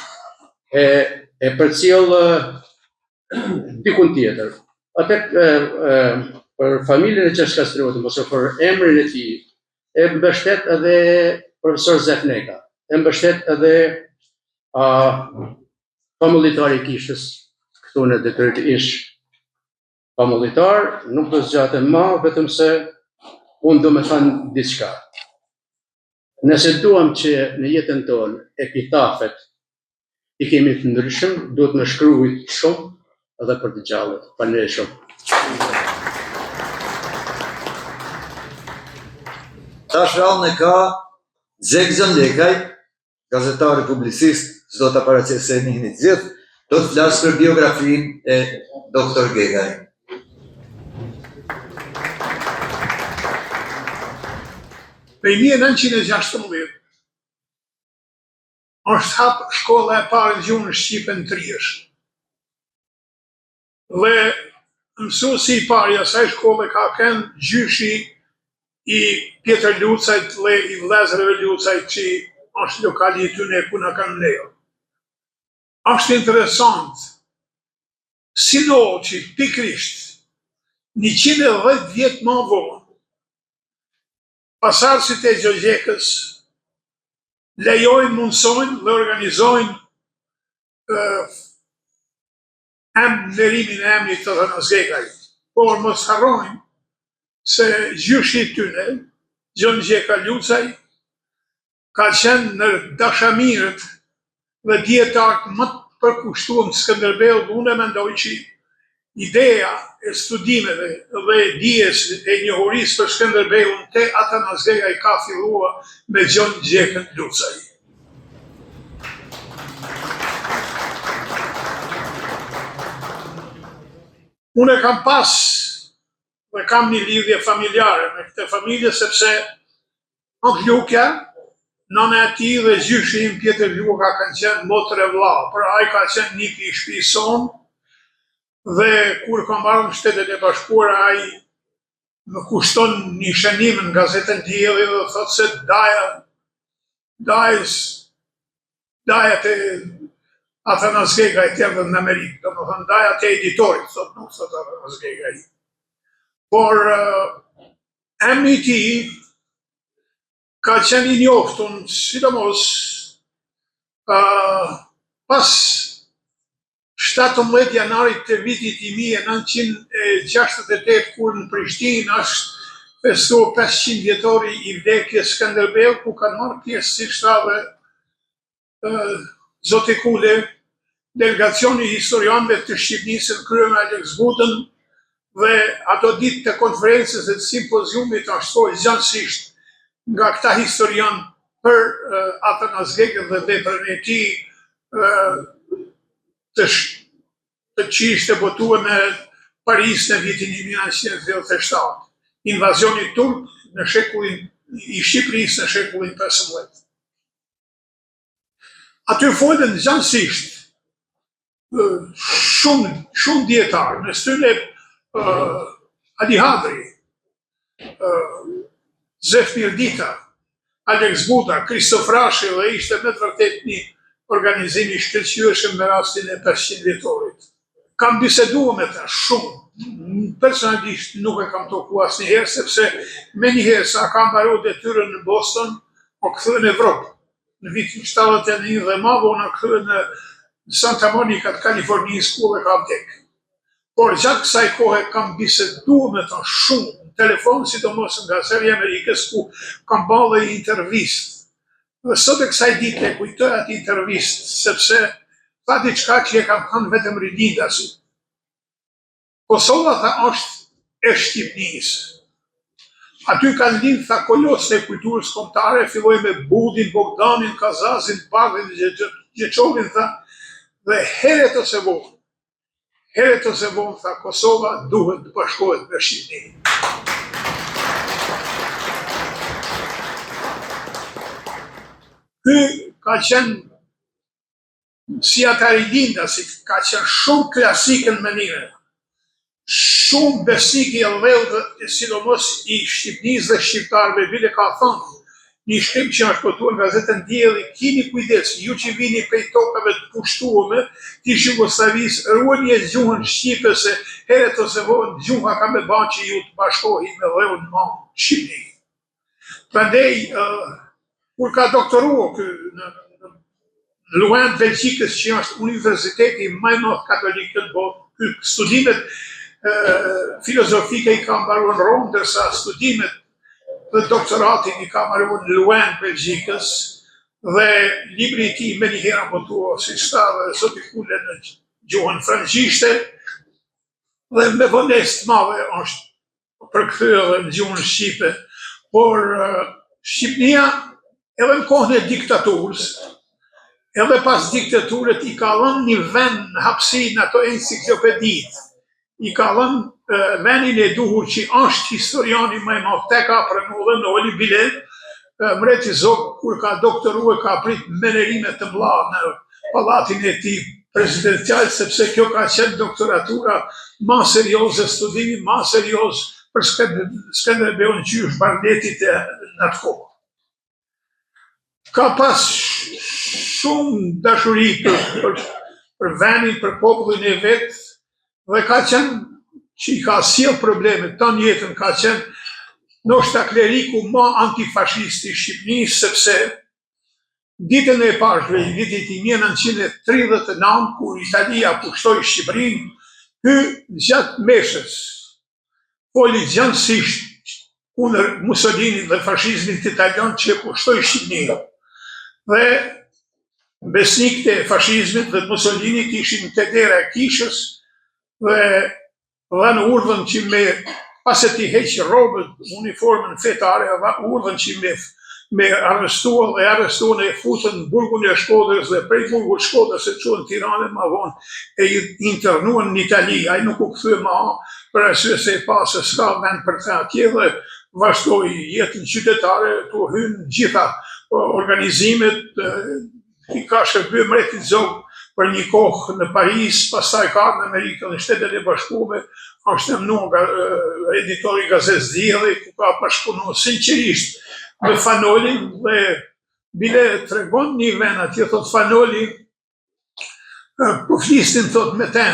e e përcjell dikun tjetër. Atë e, e, për familjen e Gjergj Kastriotit, ose për emrin e tij, e mbështet edhe profesor Zef Neka, e mbështet edhe a, famullitari i kishës këtu në detyrë të ish famullitar, nuk do zgjatem ma, vetëm se unë do me thënë diçka. Nëse duam që në jetën tonë epitafet i kemi të ndryshëm, duhet me shkrujt shumë edhe për të gjallët. Faleminderit shumë. Tash radhën e ka Zekë Gjonlekaj, gazetar e publicist, s'do ta paraqes se e njihni të gjithë, do të flasë për biografinë e Doktor Gegaj. Prej 1916 është hap shkolla e parë në gjuhën shqipe në Triesh. Dhe mësuesi i parë i asaj shkolle ka qenë gjyshi i Pjetër Lucajt dhe i vëllezërve Lucaj që është lokali i tyne ku na kanë mbledhur. Është interesant si ndodh që pikërisht 110 vjet më vonë pasardhësit e Gjo Gjekës lejojnë, mundësojnë dhe organizojnë nderimin e emrit të Athanas Gegajt. Por mos harrojmë se gjyshi i tyne, Gjon Gjeka Lucaj, ka qenë ndër dashamirët dhe dijetarët më të përkushtuar të Skënderbeut dhe unë mendoj që. Ideja e studimeve dhe e dijes e njohurisë për Skënderbeun te Athanas Gegaj ka fillua me Gjon Gjekën Lucaj. Unë e kam pas dhe kam një lidhje familjare me këtë familje sepse Onk Lukja, nëna e tij dhe gjyshi im Pjetër Luka kanë qenë motër e vëlla, pra ai ka qenë nipi i shtëpisë sonë dhe kur kam ardhur në Shtetet e Bashkuara ai më kushton një shënim në gazetën Dielli dhe thotë se daja dajës dajat e Athanas Gegajt erdhën në Amerikë, domethënë dajat e editorit, thotë, nuk thotë Athanas Gegaj. Por emri i tij ka qenë i njoftun, sidomos uh, pas 17 janarit të vitit 1968 kur në Prishtinë është festu 500 vjetori i vdekjes Skënderbeut ku kanë marrë pjesë siç tha dhe zoti Kule, delegacioni i historianëve të Shqipnisë në krye me Aleks Budën dhe ato ditë të konferencës dhe të simpoziumit është folë gjanësisht nga këta historianë për Athanas Gegën dhe veprën e tij të të që ishte botuar në Paris në vitin 1937. Invazioni turk në shekullin i Shqipërisë në shekullin 15. Aty folën gjanësisht shumë shumë dijetarë, mes tyre uh, Ali Hadri, uh, Zef Mirdita, Aleks Buda, Kristo Frashëri dhe ishte me të vërtetë një organizim i shkëlqyeshëm me rastin e 500 vjetorit. Kam biseduar me ta shumë, personalisht nuk e kam taku asnjëherë, sepse menjëherë sa ka mbaru detyrën në Boston, u kthye në Evropë në vitin 71 dhe ma vonë u kthye në Santa Monica të Kalifornisë ku dhe ka vdek. Por gjatë kësaj kohe kam biseduar me ta shumë në telefon, sidomos nga Zëri i Amerikës ku kam ba dhe intervistë. Dhe sot e kësaj dite e kujtoj atë intervistë, sepse tha diçka që e kanë thënë vetëm rilindasit. Kosova tha është e Shqipnisë. Aty kanë lind tha kolosët e kulturës kombëtare, filloi me Budin, Bogdanin, Kazazin, Bardhin, Gjeçovin tha, dhe herët ose vonë Herët ose vonë, tha Kosova duhet të bashkohet me Shqipërinë. Ky ka qenë si ata rilindasit, ka qenë shumë klasik në mënyrë, shumë besnik i atdheut dhe sidomos i Shqipnisë dhe shqiptarëve, bile ka thënë një shkrim që është botuar në gazetën Dielli, kini kujdes, ju që vini prej tokave të pushtueme të ish Jugosllavisë, ruajeni gjuhën shqipe se herët ose vonë gjuha ka me ba që ju të bashkoheni me dheun mamë Shqipni. Prandej, kur ka doktorua ky në Louvain të Belgjikës, që është universiteti më i madh katolik në botë, ky studimet filozofike i ka mbaruar në Romë, ndërsa studimet dhe doktoratin i ka mbaruar në Louvain të Belgjikës, dhe libri i tij menjëherë u botua, siç tha dhe zoti Kule në gjuhën frëngjishte, dhe me vonesë të madhe është përkthyer edhe në gjuhën shqipe, por Shqipnia edhe në kohën e diktaturës, edhe pas diktaturës i ka dhënë një vend në hapësirë në ato enciklopeditë, i ka dhënë vendin e duhur që është historiani më i madh, e ka pranu dhe Noli bile, mbreti Zog kur ka doktoru e ka prit me nderime të mëdha në pallatin e tij prezidencial, sepse kjo ka qenë doktoratura ma serioze, studimi ma serioz për Skënderbeun qysh Barletit në atë kohë. Ka pas shumë dashuri për, për, për venin, për popullin e vet, dhe ka qenë që i ka sjell probleme tanë jetën, ka qenë ndoshta kleriku ma antifashist i Shqipnisë, sepse Ditën e Pashkëve të vitit 1939, kur Italia pushtoi Shqipërinë, ky gjatë meshës foli gjanësisht kundër Mussolinit dhe fashizmit italian që e pushtoi Shqipërinë. Dhe besnikët e fashizmit dhe Mussolinit ishin te dera e kishës dhe. Dhanë urdhën që me pasi t'i heq rrobët, uniformën fetare, dha urdhën që me me arrestua dhe arrestuan e futën në burgun e Shkodrës dhe prej burgut Shkodrës e çuan në Tiranë ma vonë e internuan në Itali. Ai nuk u kthye ma për arsye se e pa se s'ka vend për të atje dhe vazhdoi jetën qytetare, tu hy në gjitha organizimet, i ka shërby Mbretit Zog për një kohë në Paris, pastaj ka ardhur në Amerikë në Shtetet e Bashkume, është emnu nga editori i gazetës Dielli, ku ka bashkëpunu sinqerisht me Fan Nolin dhe bile tregon një vend atje, thot Fan Noli, po flisnin thot me te,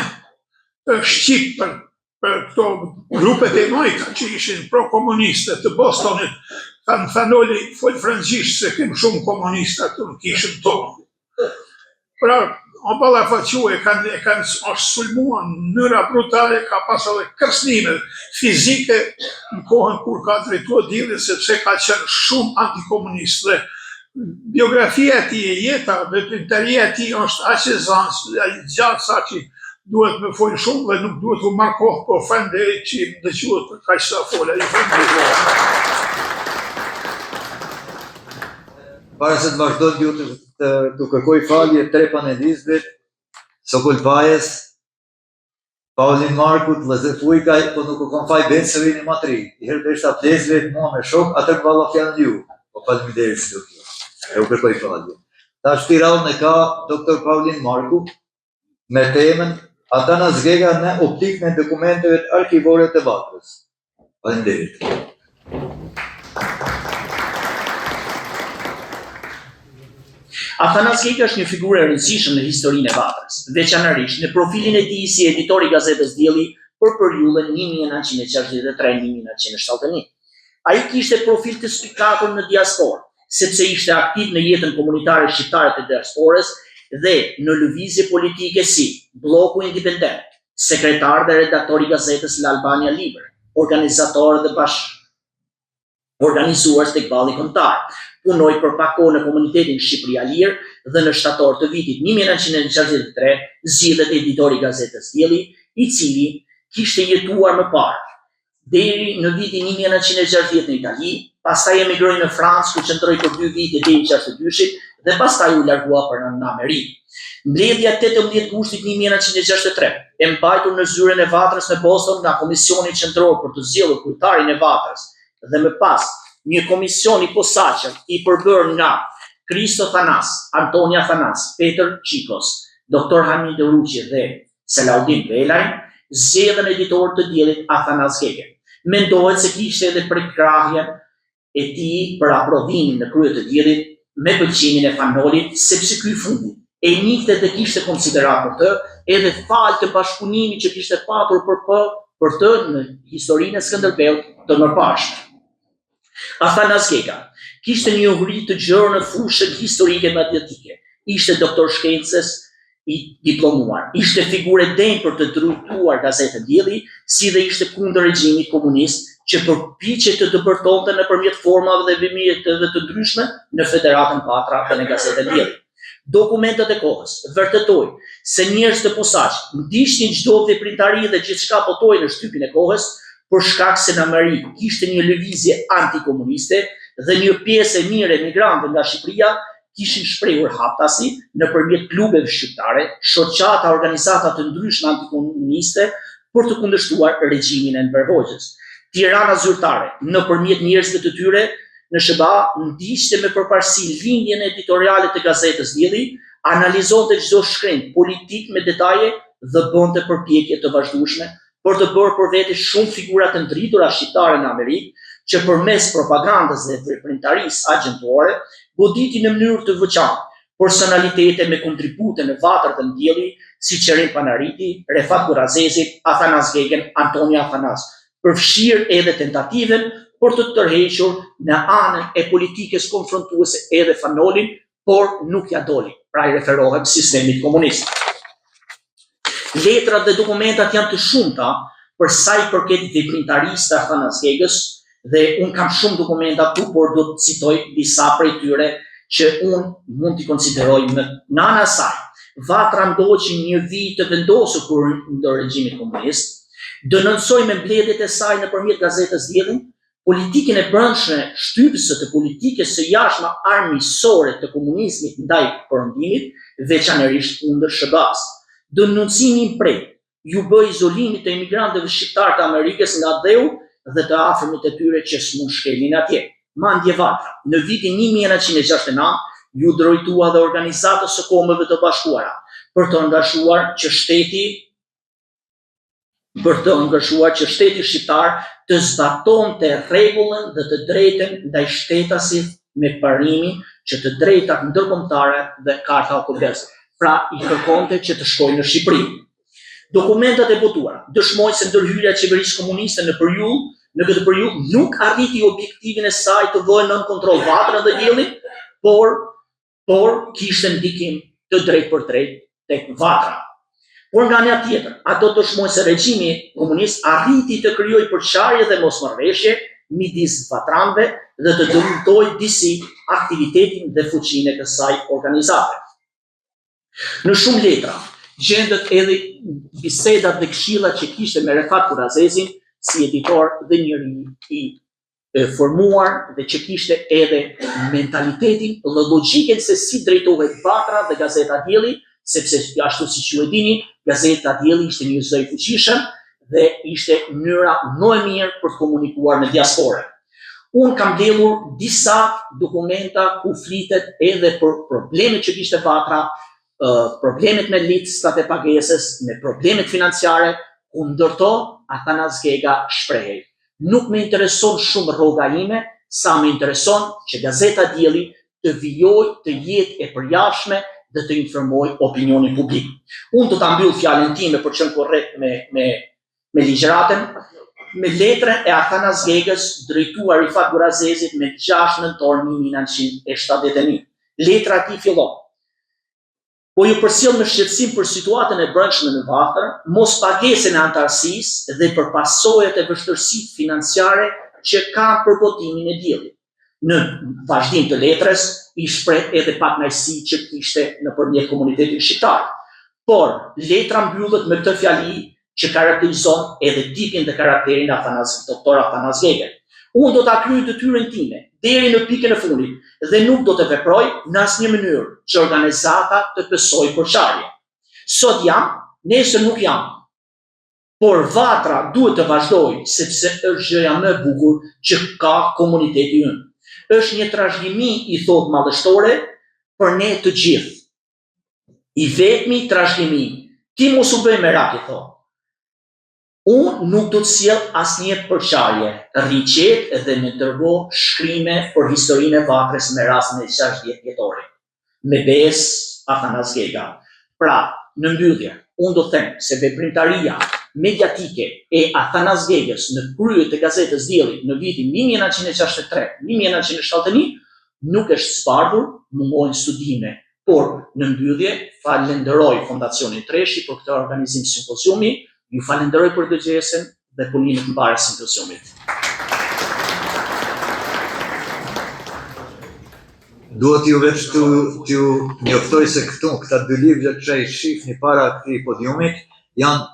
shqip për për këto grupet e majta që ishin pro-komuniste të Bostonit, thanë Fan Noli, fol frëngjisht se kem shumë komunista këtu në kishën tonë. Pra, o ballafaqu e kanë e kanë është sulmuar në mënyra brutale, ka pas edhe kërcënime fizike në kohën kur ka drejtuar Diellin, sepse ka qenë shumë antikomunist dhe biografia e tij e jeta, veprimtaria e tij është aq e zanë, e gjatë sa që duhet me fol shumë dhe nuk duhet të marr kohë, po faleminderit që më dëgjuat për kaq sa fola. Ju faleminderit. Para se të vazhdojmë ju të, të, të kërkoj falje tre panelistëve, Sokol Pajës, Paulin Markut, Lezef Ujkaj, po nuk u kam faj vetë se jeni ma të ri. I herë deshta pleqve mua me shok, atër më valla fjalën ju. Po faleminderit si do kjo. E u kërkoj falje. Tashti radhën e ka Dr. Paulin Marku me temën Atanas Gega në optikën e dokumenteve arkivore të Vatrës. Faleminderit. Athanas Gega është një figurë e rëndësishme në historinë e Vatrës, veçanërisht në profilin e tij si editor i gazetës Dielli për periudhën 1963-1971. Ai kishte profil të spikatur në diasporë, sepse ishte aktiv në jetën komunitare shqiptare të diasporës dhe në lëvizje politike si Blloku Independent, sekretar dhe redaktor i gazetës L'Albania Libre, organizator dhe bashkorganizues tek Balli Kombëtar. Punoi për pak kohë në komunitetin Shqipëria e Lirë dhe në shtator të vitit 1963 zgjidhet editor i gazetës Dielli, i cili kishte jetuar më parë deri në vitin 1960 në Itali, pastaj emigroi në Francë ku qëndroi për dy vite deri në 62-shit dhe pastaj u largua për në Amerikë. Mbledhja e 18 gushtit 1963, e mbajtur në zyrën e Vatrës në Boston nga Komisioni Qendror për të zgjedhur kryetarin e Vatrës dhe më pas një komision i posaçëm i përbërë nga Kristo Thanas, Antonia Thanas, Petër Çikos, Dr. Hamid Ruçi dhe Selaudin Velaj, zgjedhën editor të Diellit Athanas Gegën. Mendohet se kishte edhe përkrahjen e tij për aprovimin në krye të Diellit me pëlqimin e Fan Nolit, sepse ky i fundit e njihte dhe kishte konsideratë për të, edhe falë të bashkëpunimit që kishte patur për p për të në historinë e Skënderbeut të mëparshme. Athanas Gega kishte një njohuri të gjerë në fushën historike mediatike. Ishte doktor shkencës i diplomuar. Ishte figurë e denjë për të drejtuar gazetën Dielli, si dhe ishte kundër regjimit komunist që përpiqej të depërtonte nëpërmjet formave dhe mjeteve të ndryshme në Federatën Vatra dhe në gazetën Dielli. Dokumentet e kohës vërtetojnë se njerëz të posaçëm ndiqnin çdo veprimtari dhe gjithçka botohej në shtypin e kohës, për shkak se në Amerikë kishte një lëvizje antikomuniste dhe një pjesë e mirë e emigrantëve nga Shqipëria kishin shprehur haptasi nëpërmjet klubeve shqiptare, shoqata, organizata të ndryshme antikomuniste për të kundërshtuar regjimin e Enver Hoxhës. Tirana zyrtare, nëpërmjet njerëzve të tyre në SHBA, ndiqte me përparësi linjën editoriale të gazetës Dielli, analizonte çdo shkrim politik me detaje dhe bënte përpjekje të vazhdueshme për të bërë për vete shumë figura të ndritura shqiptare në Amerikë, që përmes propagandës dhe veprimtarisë agjentuore, goditi në mënyrë të veçantë personalitete me kontribute në Vatër dhe në Dielli, si Qerim Panariti, Refat Gurrazezi, Athanas Gegen, Antonia Athanas, përfshirë edhe tentativën për të tërhequr në anën e politikës konfrontuese edhe Fan Nolin, por nuk ia doli, pra i referohem sistemit komunist. Letrat dhe dokumentat janë të shumta për sa i përket veprimtarisë të Athanas Gegës dhe unë kam shumë dokumenta këtu, por do të citoj disa prej tyre që unë mund t'i konsideroj më nga ana e saj. Vatra ndoqi një vijë të vendosur kundër regjimit komunist. Denoncoi me mbledhjet e saj nëpërmjet gazetës Diellin, politikën e brendshme shtypëse të politikës së jashtme armiqësore të komunizmit ndaj Perëndimit, veçanërisht kundër SHBA-së. Denoncimi i mprehtë iu bë izolimit të emigrantëve shqiptarë të Amerikës nga atdheu dhe të afërmit e tyre që s'mund shkelnin atje. Madje Vatra, në vitin 1969 iu drejtua dhe Organizatës së Kombeve të Bashkuara për të angazhuar që shteti për të angazhuar që shteti shqiptar të zbatonte rregullën dhe të drejtën ndaj shtetasit me parimin që të drejtat ndërkombëtare dhe Karta e OKB-së, pra i kërkonte që të shkojë në Shqipëri. Dokumentat e botuara dëshmojnë se ndërhyrja e qeverisë komuniste në periudhë në këtë periudhë nuk arriti objektivin e saj të vënë nën kontroll Vatrën dhe Diellin, por por kishte ndikim të drejtpërdrejtë tek Vatra. Por nga ana tjetër, ato dëshmojnë se regjimi komunist arriti të krijojë përçarje dhe mosmarrëveshje midis vatranëve dhe të dëmtojë disi aktivitetin dhe fuqinë e kësaj organizate. Në shumë letra, gjendet edhe bisedat dhe këshillat që kishte me Refat Gurrazezin si editor dhe njeri i formuar dhe që kishte edhe mentalitetin dhe logjikën se si drejtohet Vatra dhe Gazeta Dielli, sepse ashtu siç ju e dini, Gazeta Dielli ishte një zë i fuqishëm dhe ishte mënyra më e mirë për të komunikuar me diasporën. Unë kam mbledhur disa dokumenta ku flitet edhe për problemet që kishte Vatra, problemet me listat e pagesës, me problemet financiare, ku ndër to Athanas Gega shprehej. Nuk më intereson shumë rroga ime, sa më intereson që Gazeta Dielli të vijojë të jetë e përjavshme dhe të informojë opinionin publik. Unë do ta mbyll fjalën time për të qenë korrekt me me me ligjëratën, me letrën e Athanas Gegës drejtuar Rifat Gurrazezit me 6 nëntor 1971. Letra e tij fillon. Po ju përcjell me shqetësim për situatën e brendshme në Vatër, mospagesën e anëtarësisë dhe për pasojat e vështirësitë financiare që ka për botimin e Diellit. Në vazhdim të letrës, i shpreh edhe pakënaqësitë që kishte nëpërmjet komunitetit shqiptar. Por, letra mbyllet me këtë fjali që karakterizon edhe tipin dhe karakterin e Athanas, Doktor Athanas Gegës. Unë do ta kryej detyrën time deri në pikën e fundit dhe nuk do të veproj në asnjë mënyrë që organizata të pësojë përçarje. Sot jam, nesër nuk jam. Por Vatra duhet të vazhdojë sepse është gjëja më e bukur që ka komuniteti ynë. Është një trashëgimi, i thotë madhështore, për ne të gjithë. I vetmi trashëgimi. Ti mos u bëj merak, i thotë. Unë nuk do të sjell asnjë përçarje. Rri qetë dhe më dërgo shkrime për historinë e Vatrës me rastin e 60 vjetorit. Me besë, Athanas Gega. Pra, në mbyllje, unë do të them se veprimtaria mediatike e Athanas Gegës në krye të gazetës Dielli në vitin 1963-1971 nuk është zbardhur, mungojnë studime Por, në mbyllje, falenderoj Fondacionin Treshi për këtë organizim simpoziumi, ju falenderoj për dëgjesën dhe punime të mbara simpoziumit. Dua t'ju veç t'ju njoftoj se këtu, këta dy libra që i shihni para këtij podiumit, janë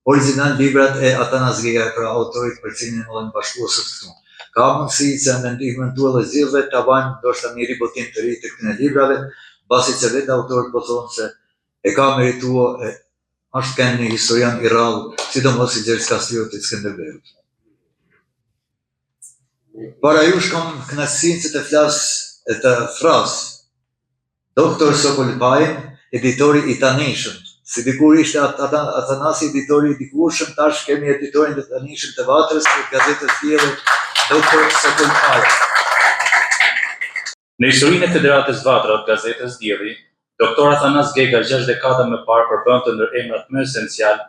Origjinal librat e Athanas Gegaj pra autorit për cilin jemi bashkuar sot këtu. Ka mundësi që me ndihmën tuaj dhe gjithëve ta bajmë ndoshta një ribotim të ri të këtyre librave, mbasi që vetë autorët po thonë se e ka meritua e është kenë një historian i rrallë, sidomos i Gjergj Kastriotit Skënderbeut. Para jush kam kënaqësinë që të flas e të thërras Doktor Sokol Pajën, editori i tanishëm. Si dikur ishte Athanasi editori i dikurshëm, tash kemi editorin e tanishëm të Vatrës dhe gazetës Dielli, Doktor Sokol Paja. Në historinë e Federatës Vatra të gazetës Dielli, Doktor Athanas Gega gjashtë dekada më parë përbënte ndër emrat më esencialë,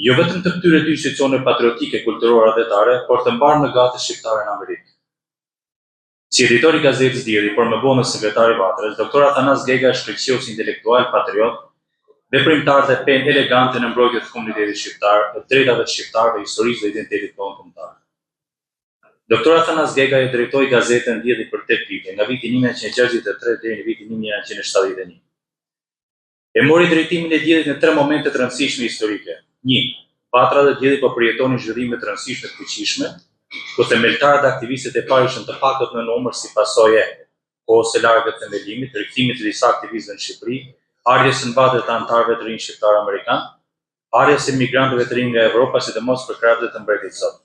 jo vetëm të këtyre dy institucioneve patriotike kulturore atdhetare, por të mbarë mërgatës shqiptare në Amerikë. Si editor i gazetës Dielli, por më vonë sekretar i Vatrës, Doktor Athanas Gega shkëlqeu si intelektual, patriot, veprimtar dhe penë elegante në mbrojtje të komunitetit shqiptar, të drejtave të shqiptarëve, historisë dhe identitetit tonë kombëtar. Doktor Athanas Gega e drejtoi gazetën Dielli për tetë vite, nga viti 1963 deri në vitin 1971. E mori drejtimin e Diellit në tre momente të rëndësishme historike. Një. Vatra dhe Dielli po përjetonin zhvillime të rëndësishme të fuqishme, ku themeltarët dhe aktivistët e parë ishin të pakët në numër si pasojë e kohës së largët të themelimit, rikthimit të disa aktivistëve në Shqipëri, ardhjes në Vatër të anëtarëve të rinj shqiptarë amerikanë, ardhjes së emigrantëve të rinj nga Evropa, sidomos përkrahësve të mbretit Zog.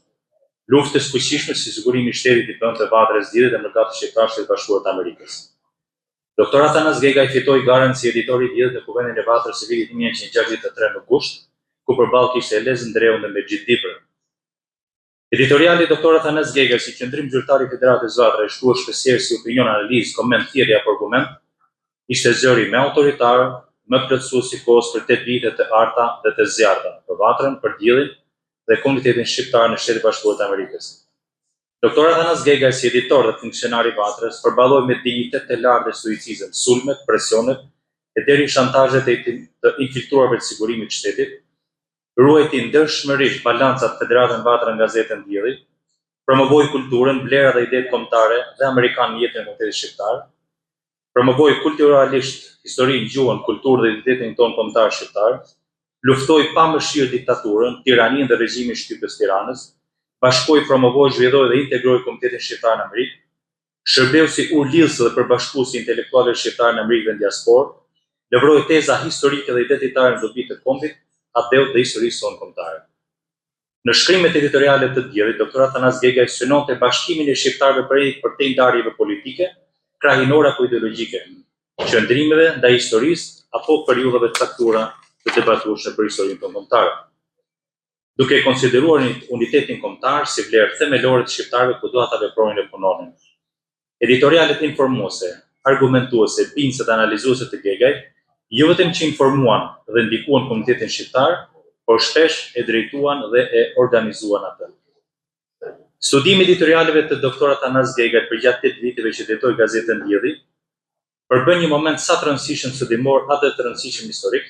Luftës së fuqishme që Sigurimi i Shtetit i bënte Vatrës Diellit dhe mërgatës shqiptare në Shtetet e Bashkuara të Amerikës. Doktor Athanas Gegaj fitoi garën si editor i Diellit në Kuvendin e Vatrës së vitit 1963 në gusht, ku përballë kishte Elez Ndreun dhe Mexhit Dibrën. Editoriali i Doktor Athanas Gegaj si qëndrim zyrtar i Federatës Vatra i shkruar shpeshherë si opinion, analizë, koment, thirrje apo argument, ishte zëri më autoritar, më plotësues i kohës për tetë vite të arta dhe të zjarrta për Vatrën, për Diellin dhe komunitetin shqiptar në Shtetet e Bashkuara të Amerikës. Doktor Athanas Gegaj si editor dhe funksionar i Vatrës përballoi me dinjitet të lartë dhe stoicizëm sulmet, presionet e deri shantazhet e të infiltruarve të Sigurimit të Shtetit, ruajti ndershmërisht balancat Federatën Vatra në gazetën Dielli, promovoi kulturën, vlerat dhe idetë kombëtare dhe amerikane në jetën e komunitetit shqiptar, promovoi kulturalisht historinë, gjuhën, kulturën dhe identitetin tonë kombëtar shqiptar, luftoi pa mëshirë diktaturën, tiraninë dhe regjimin shtypës të Tiranës, bashkoi, promovoi, zhvilloi dhe integroi komunitetin shqiptar në Amerikë, Shërbeu si urë lidhëse dhe përbashkuese e intelektualëve shqiptarë në Amerikë dhe në diasporë, lëvroi teza historike dhe identitare në dobi të kombit, atdheut dhe historisë sonë kombëtare. Në shkrimet editoriale të Diellit, Doktor Athanas Gegaj synonte bashkimin e shqiptarëve prej përtej ndarjeve politike, krahinore apo ideologjike, qëndrimeve ndaj historisë apo periudhave të caktuara të debatueshme për historinë tonë kombëtare. duke e konsideruar unitetin kombëtar si vlerë themelore të shqiptarëve kudo ata vepronin e punonin. Editorialet informuese, argumentuese, bindëse dhe analizuese të Gegajt, jo vetëm që informuan dhe ndikuan komunitetin shqiptar, por shpesh e drejtuan dhe e organizuan atë. Studimi i editorialeve të Doktor Athanas Gegajt përgjatë tetë viteve që drejtoi gazetën Dielli, përbën një moment sa të rëndësishëm studimor aq dhe të rëndësishëm historik,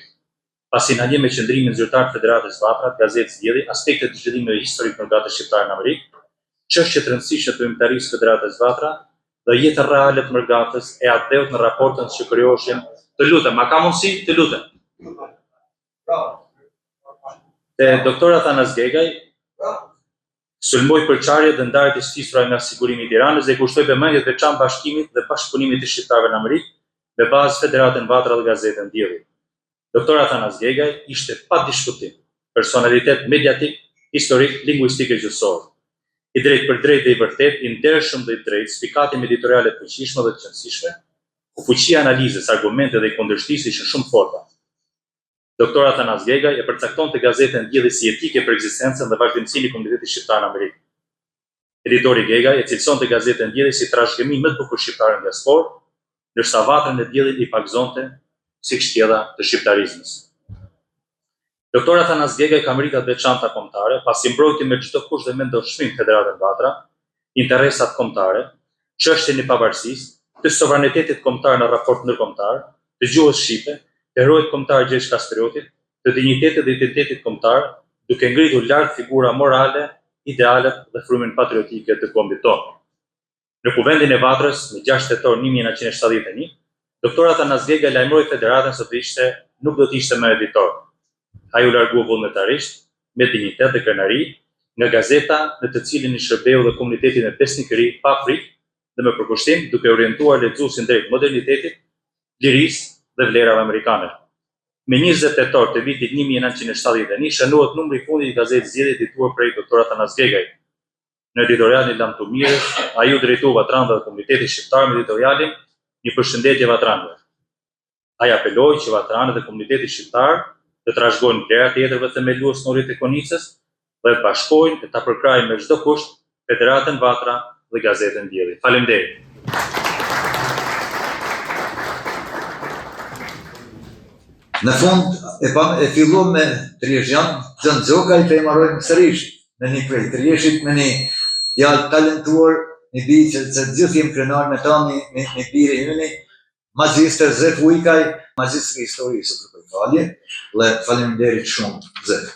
pasi na njeh me qëndrimin zyrtar të Federatës Vatra, të gazetës Dielli, aspekte të zhvillimeve historike të mërgatës shqiptare në Amerikë, çështje të rëndësishme të veprimtarisë së Federatës Vatra dhe jetën reale të mërgatës e atdheut në raportet që krijoheshin Të lutem, a ka mundësi? Të lutem. Te doktor Athanas Gegaj sulmoi përçarjet dhe ndarjet e stisura nga Sigurimi i Tiranës dhe i kushtoi vëmendje të veçantë bashkimit dhe bashkëpunimit të shqiptarëve në Amerikë, me bazë Federatën Vatra dhe gazetën Dielli. Doktor Athanas Gegaj ishte pa diskutim personalitet mediatik, historik, linguistik e gjuhësor. I drejtpërdrejtë dhe i vërtetë, i ndershëm dhe i drejtë, spikati me editoriale të fuqishme dhe të qenësishme, ku fuqia e analizës, argumentet dhe i kundërshtisë ishin shumë të forta. Doktor Athanas Gegaj e përcaktonte gazetën Dielli si jetike për ekzistencën dhe vazhdimësinë e komunitetit shqiptar në Amerikë. Editori Gegaj e cilësonte gazetën Dielli si trashëgiminë më të bukur shqiptare në diasporë, ndërsa Vatrën e Diellin i pagëzonte si kështjella të shqiptarizmës. Doktor Athanas Gegaj ka merita të veçanta kombëtare, pasi mbrojti me çdo kusht dhe me ndëshmim Federatën Vatra, interesat kombëtare, çështjen e pavarësisë, të sovranitetit kombëtar në raport ndërkombëtar, të gjuhës shqipe, të heroit kombëtar Gjergj Kastriotit, të dinjitetit dhe identitetit kombëtar, duke ngritur lart figura morale, idealet dhe frymën patriotike të kombit tonë. Në Kuvendin e Vatrës, më 6 tetor 1971, Doktor Athanas Gegaj lajmëroi Federatën se do të ishte nuk do të ishte më editor. Ai u largua vullnetarisht, me dinjitet dhe krenari, nga gazeta në të cilën i shërbeu dhe komunitetit me besnikëri, pa frikë dhe me përkushtim, duke orientuar lexuesin drejt modernitetit, lirisë dhe vlerave amerikane. Me 20 tetor të vitit 1971 shënohet numri i fundit i gazetës Dielli edituar prej Doktor Athanas Gegajt. Në editorialin e lamtumirës, ai u drejtua vatranëve dhe komunitetit shqiptar me editorialin Një përshëndetje vatranëve. Ai apeloi që vatranët dhe komuniteti shqiptar të trashëgojnë vlerat e etërve themelues të Nolit e Konicës dhe të bashkojnë e ta përkrahin me çdo kusht Federatën Vatra dhe gazetën Dielli. Faleminderit. Në fund e pa e fillum me Triezhian, Gjon Gjokaj të e marojmë sërish me një prej Trieshit, me një djalë talentuar, një bir që, që gjithë jem krenar me ta, një, një, një bir i yni, Magjistër Zef Ujkaj, magjistër i historisë, kërkoj falje, dhe faleminderit shumë, Zef.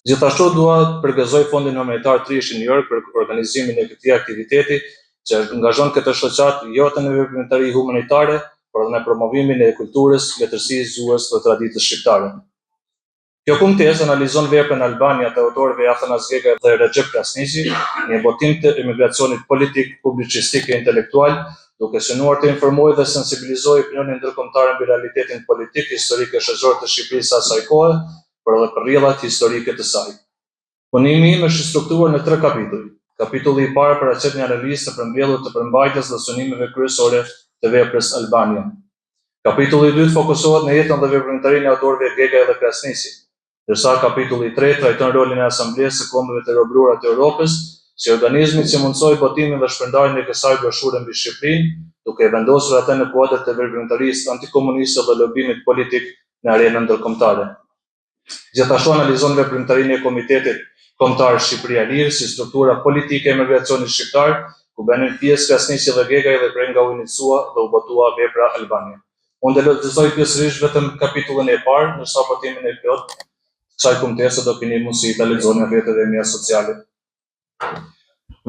Gjithashtu dua të përgëzoj Fondin Humanitar Trieshi New York për organizimin e këtij aktiviteti që angazhon këtë shoqatë jo vetëm në veprimtari humanitare, por edhe në promovimin e kulturës, letërsisë, gjuhës dhe traditës shqiptare. Kjo kumtesë analizon veprën Albania të autorëve Athanas Gegaj dhe Rexhep Krasniqi, një botim të emigracionit politik, publicistik e intelektual, duke synuar të informojë dhe sensibilizojë opinionin ndërkombëtar mbi realitetin politik, historik e shoqëror të Shqipërisë së asaj kohe, por edhe për rrjedhat historike të saj. Punimi im është i strukturuar në tre kapituj. Kapitulli i parë paraqet një analizë të përmbledhur të përmbajtjes dhe synimeve kryesore të veprës Albania. Kapitulli i dytë fokusohet në jetën dhe veprimtarinë e autorëve Gegaj dhe Krasniqi, ndërsa kapitulli i tretë trajton rolin e Asamblesë së Kombeve të Robëruara të Europës si organizmi që mundësoi botimin dhe shpërndarjen e kësaj broshure mbi Shqipërinë, duke e vendosur atë në kuadër të veprimtarisë antikomuniste dhe lobimit politik në arenën ndërkombëtare. Gjithashtu analizon veprimtarinë e Komitetit Kombëtar Shqipëria e Lirë si struktura politike e emigracionit shqiptar, ku bënin pjesë Krasniqi dhe Gegaj dhe prej nga u iniciua dhe u botua vepra Albania. Unë do lexoj pjesërisht vetëm kapitullin e parë, ndërsa botimin e plotë të kësaj kumtese do keni mundësi ta lexoni në rrjetet e mia sociale.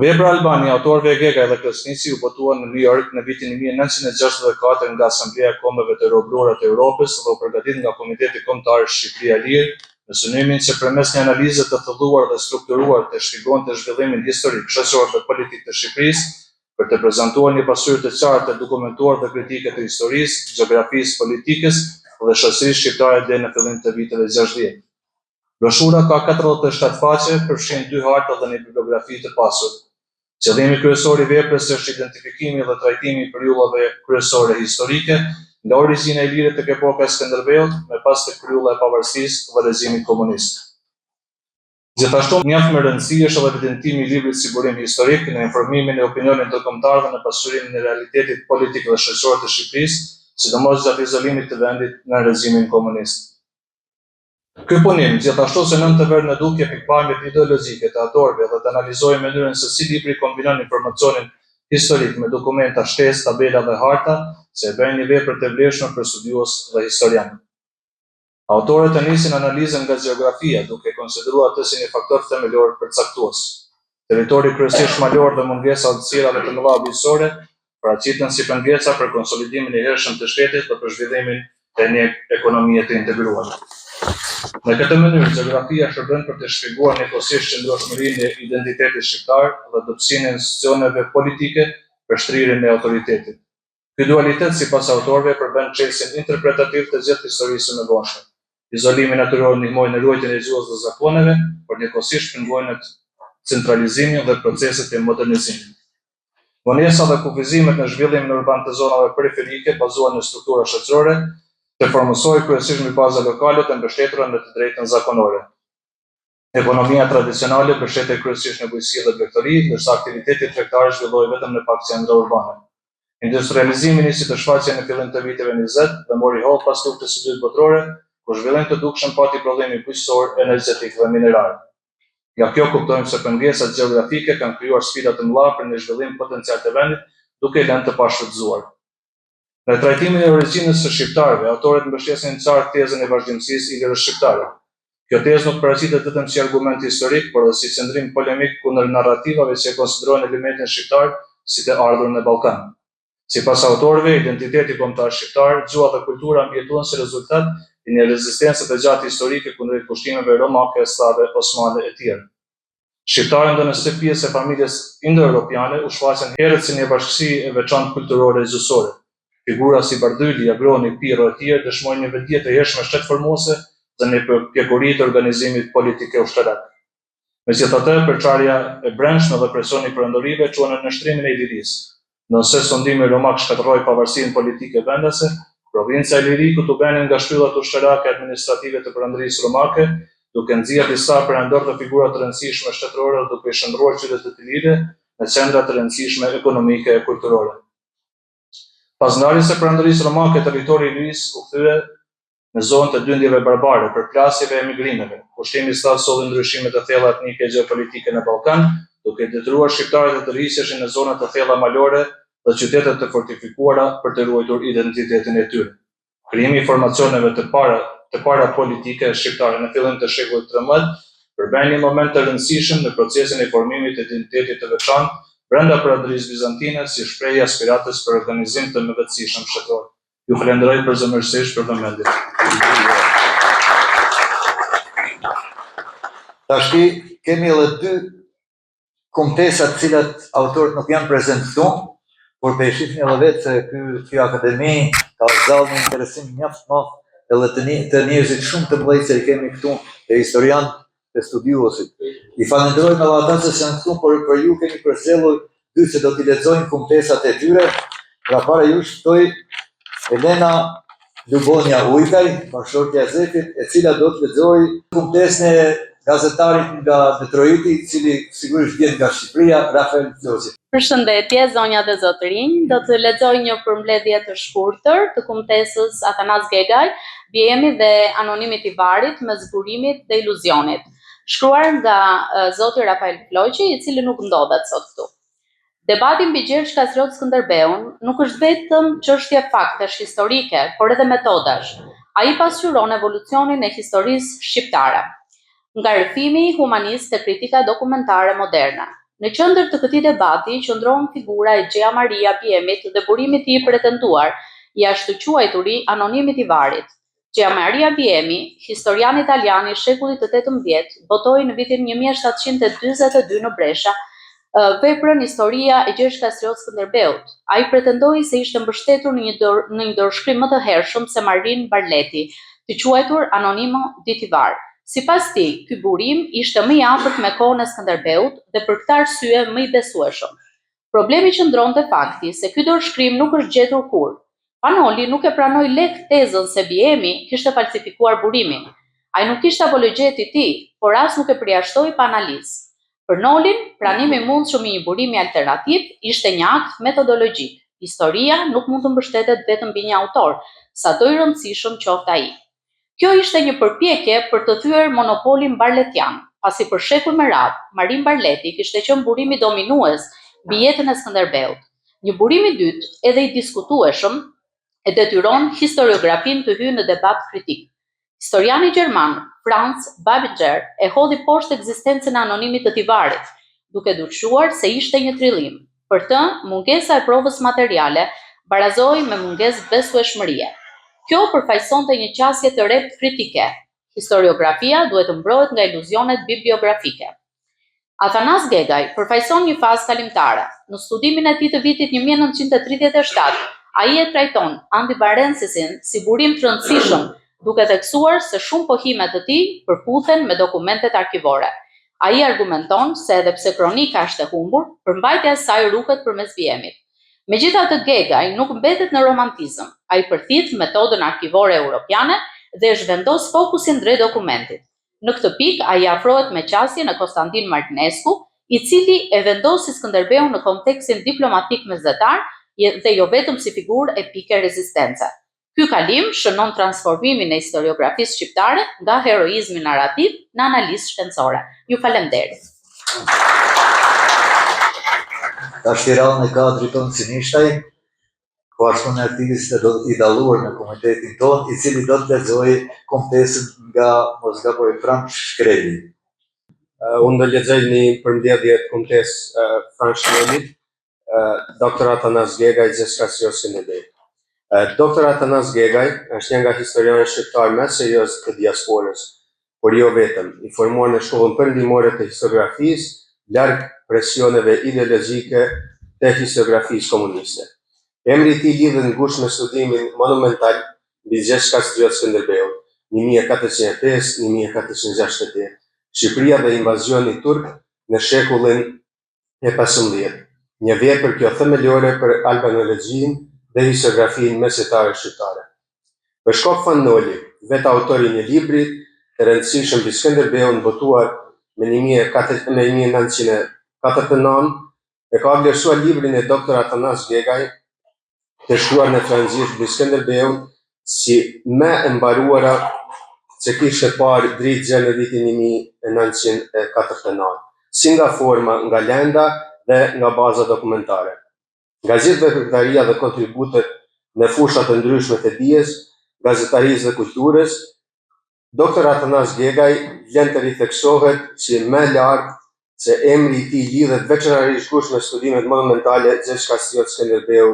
Vepra Albania e autorëve Gegaj dhe Krasniqi u botua në New York në vitin 1964 nga Asambleja e Kombeve të Robëruara të Europës dhe u përgatit nga Komiteti Kombëtar Shqipëria e Lirë me synimin që përmes një analize të thelluar dhe strukturuar të shpjegonte zhvillimin historik, shoqëror dhe politik të Shqipërisë për të prezantuar një pasqyrë të qartë të dokumentuar dhe kritike të historisë, gjeografisë, politikës dhe shoqërisë shqiptare deri në fillim të viteve 60. Broshura ka 47 faqe, përfshin dy harta dhe një bibliografi të pasur. Qëllimi kryesor i veprës është identifikimi dhe trajtimi i periudhave kryesore historike, nga origjina ilire tek epoka e Skënderbeut, më pas tek periudha e pavarësisë dhe regjimit komunist. Gjithashtu, mjaft me rëndësi është edhe evidentimi i librit si burim historik në informimin e opinionit ndërkombëtar dhe në pasqyrimin e realitetit politik dhe shoqëror të Shqipërisë, sidomos gjatë izolimit të vendit nën regjimin komunist. Ky punim, gjithashtu synon të vërë në dukje pikëpamjet ideologjike të autorëve dhe të analizojë mënyrën se si libri kombinon informacionin historik me dokumenta shtesë, tabela dhe harta, që e bëjnë një vepër të vlefshme për studiues dhe historianë. Autorët e nisin analizën nga gjeografia, duke e konsideruar atë si një faktor themelor përcaktues. Territori kryesisht malor dhe mungesa e hapësirave të mëdha bujqësore paraqiten si pengesa për konsolidimin e hershëm të shtetit dhe për zhvillimin e një ekonomie të integruar. Në këtë mënyrë, gjeografia shërben për të shpjeguar njëkohësisht qëndrueshmërinë e identitetit shqiptar dhe dobësinë e institucioneve politike për shtrirjen e autoritetit. Ky dualitet, sipas autorëve, përbën çelësin interpretativ të gjithë historisë së mëvonshme. Izolimi natyror ndihmoi në ruajtjen e gjuhës dhe zakoneve, por njëkohësisht pengoi në centralizimin dhe proceset e modernizimit. Vonesa dhe kufizimet në zhvillimin urban të zonave periferike bazuar në struktura shoqërore, të formësohej kryesisht mbi baza lokale të mbështetura në të drejtën zakonore. Ekonomia tradicionale mbështetej kryesisht në bujqësi dhe blegtori, ndërsa aktiviteti tregtar zhvillohej vetëm në pak qendra urbane. Industrializimi nisi të shfaqej në fillim të viteve 20 dhe mori hov pas Luftës së Dytë Botërore, ku zhvillim të dukshëm pati prodhimi bujqësor, energjetik dhe minerar. Nga kjo kuptojmë se pengesat gjeografike kanë krijuar sfida të mëdha për një zhvillim potencial të vendit, duke e lënë të pashfrytëzuar. Në trajtimin e origjinës së shqiptarëve, autorët mbështesin qartë tezën e vazhdimësisë iliro-shqiptare. Kjo tezë nuk paraqitet vetëm si argument historik, por edhe si qëndrim polemik kundër narrativave që e konsiderojnë elementin shqiptar si të ardhur në Ballkan. Sipas autorëve, identiteti kombëtar shqiptar, gjuha dhe kultura mbijetuan si rezultat i një rezistence të gjatë historike kundrejt pushtimeve romake, sllave, osmane etj. Shqiptarët ndonëse pjesë e familjes indoeuropiane u shfaqën herët si një bashkësi e veçantë kulturore e gjuhësore. Figura si Bardhyli, Agroni, Pirro etj. Dëshmojnë një vetëdije të hershme shtetformuese dhe një pjekuri të organizimit politik e ushtarak. Megjithatë, përçarja e brendshme dhe presioni i perandorive çuan në nënshtrimin e Ilirisë. Ndonëse sundimi romak shkatërroi pavarësinë politike vendase, provinca e Ilirikut u bë një nga shtyllat ushtarake e administrative të Perandorisë Romake, duke nxjerrë disa perandorë dhe figura të rëndësishme shtetërore dhe duke i shndërruar qytetet ilire në qendra të rëndësishme ekonomike e kulturore. Pas ndarjes së Perandorisë Romake, territori i Ilirisë u kthye në zonë të dyndjeve barbare, përplasjeve e migrimeve. Pushtimi sllav solli ndryshime të thella etnike e gjeopolitike në Ballkan, duke i detyruar shqiptarët të tërhiqeshin në zona të thella malore dhe qytete të fortifikuara për të ruajtur identitetin e tyre. Krijimi i formacioneve të para të para politike shqiptare në fillim të shekullit 13 përbën një moment të rëndësishëm në procesin e formimit të identitetit të veçantë brenda Perandorisë Bizantine si shprehje e aspiratës për organizim të mëvetësishëm shtetëror. Ju falenderoj përzemërsisht për vëmendjen. Tashti kemi edhe dy kumtesa të cilat autorët nuk janë prezent këtu, por po e shihni edhe vetë se ky kjo akademi ka zgjallë një interesim mjaft të madh edhe të, një, të njerëzit shumë të mëdhenj që i kemi këtu, të historian, të studiuesit. I falenderojmë edhe ata që janë këtu, por për ju kemi përzgjedhur dy që do t'i lexojnë kumtesat e tyre. Pra para jush ftoj Elena Lubonja Ujkaj, bashkëshortja e Zefit, e cila do të lexojë kumtesën e gazetarit nga Detroiti, i cili sigurisht vjen nga Shqipëria, Rafael Floqi. Përshëndetje, zonja dhe zotërinj, do të lexoj një përmbledhje të shkurtër të kumtesës Athanas Gegaj, Biemi dhe Anonimit i Tivarit mes burimit dhe iluzionit, shkruar nga zoti Rafael Floqi, i cili nuk ndodhet sot këtu. Debati mbi Gjergj Kastriot Skënderbeun nuk është vetëm çështje faktesh historike, por edhe metodash. Ai pasqyron evolucionin e historisë shqiptare. Nga rrëfimi humanist te kritika dokumentare moderne. Në qendër të këtij debati qëndron figura e Gea Maria Biemit dhe burimit të tij i pretenduar, i ashtuquajturi Anonim i Tivarit. Gea Maria Biemi, historian italian i shekullit të 18, botoi në vitin 1742 në Bresha veprën Historia e Gjergj Kastriot Skënderbeut. Ai pretendoi se ishte mbështetur në një dor, në një dorëshkrim më të hershëm se Marin Barleti, të quajtur Anonimo di Tivar. Sipas tij, ky burim ishte më i afërt me kohën e Skënderbeut dhe për këtë arsye më i besueshëm. Problemi qëndron te fakti se ky dorëshkrim nuk është gjetur kurrë. Fan Noli nuk e pranoi lehtë tezën se Biemi kishte falsifikuar burimin. Ai nuk ishte apologjet i tij, por as nuk e përjashtoi pa analizë. Për Nolin, pranimi i mundshëm i një burimi alternativ ishte një akt metodologjik. Historia nuk mund të mbështetet vetëm mbi një autor, sado i rëndësishëm qoftë ai. Kjo ishte një përpjekje për të thyer monopolin barletian, pasi për shekuj me radhë, Marin Barleti kishte qenë burimi dominues mbi jetën e Skënderbeut. Një burim i dytë, edhe i diskutueshëm, e detyron historiografinë të hyjë në debat kritik. Historiani gjerman Franz Babinger e hodhi poshtë ekzistencën e anonimit të Tivarit, duke dyshuar se ishte një trillim. Për të, mungesa e provës materiale barazohej me mungesë besueshmërie. Kjo përfaqësonte një qasje të rreptë kritike, historiografia duhet të mbrohet nga iluzionet bibliografike. Athanas Gegaj përfaqëson një fazë kalimtare. Në studimin e tij të vitit 1937, ai e trajton Andibarensisin si burim të rëndësishëm, duke theksuar se shumë pohime të tij përputhen me dokumentet arkivore. Ai argumenton se edhe pse kronika është e humbur, përmbajtja e saj ruhet përmes Biemit. Megjithatë Gegaj nuk mbetet në romantizëm, ai përthith metodën arkivore europiane dhe e zhvendos fokusin drejt dokumentit. Në këtë pikë ai afrohet me qasjen e Konstantin Marinescu, i cili e vendosi Skënderbeun në kontekstin diplomatik mesdhetar dhe jo vetëm si figurë epike rezistence. Ky kalim shënon transformimin e historiografisë shqiptare nga heroizmi narrativ në analizë shkencore. Ju faleminderit. Tashti radhën e ka Driton Sinishtaj, po ashtu një aktivist i dalluar në komunitetin tonë, i cili do të lexojë kumtesën nga mos gaboj Franc Shkreli. Uh, unë do lexoj një përmbledhje të kumtesës uh, Franc Shkrelit, Dr. Athanas Gegaj, Gjergj Kastriot Skënderbeu. Dr. Athanas Gegaj është një nga historianët shqiptarë më serioz të diasporës, por jo vetëm, i formuar në shkollën perëndimore të historiografisë, larg presioneve ideologjike të historiografisë komuniste. Emri i tij lidhet ngushtë me studimin monumental mbi Gjergj Kastriot Skënderbeun, 1405-1468, Shqipëria dhe invazioni turk në shekullin e 15, një vepër kjo themelore për albanologjinë dhe historiografinë mesjetare shqiptare. Peshkop Fan Noli, vetë autor i një libri të rëndësishëm mbi Skënderbeun botuar më 1949, e ka vlerësuar librin e Dr. Athanas Gegaj të shkruar në frëngjisht mbi Skënderbeun si më e mbaruara që kishte parë dritë gjer në vitin 1949, si nga forma, nga lënda dhe nga baza dokumentare. Nga gjithë veprimtaria dhe kontributet në fusha të ndryshme të dijes, gazetarisë dhe kulturës, Doktor Athanas Gegaj vlen të ritheksohet si më lart se emri i tij lidhet veçanërisht ngushtë me studimet monumentale Gjergj Kastriot Skënderbeu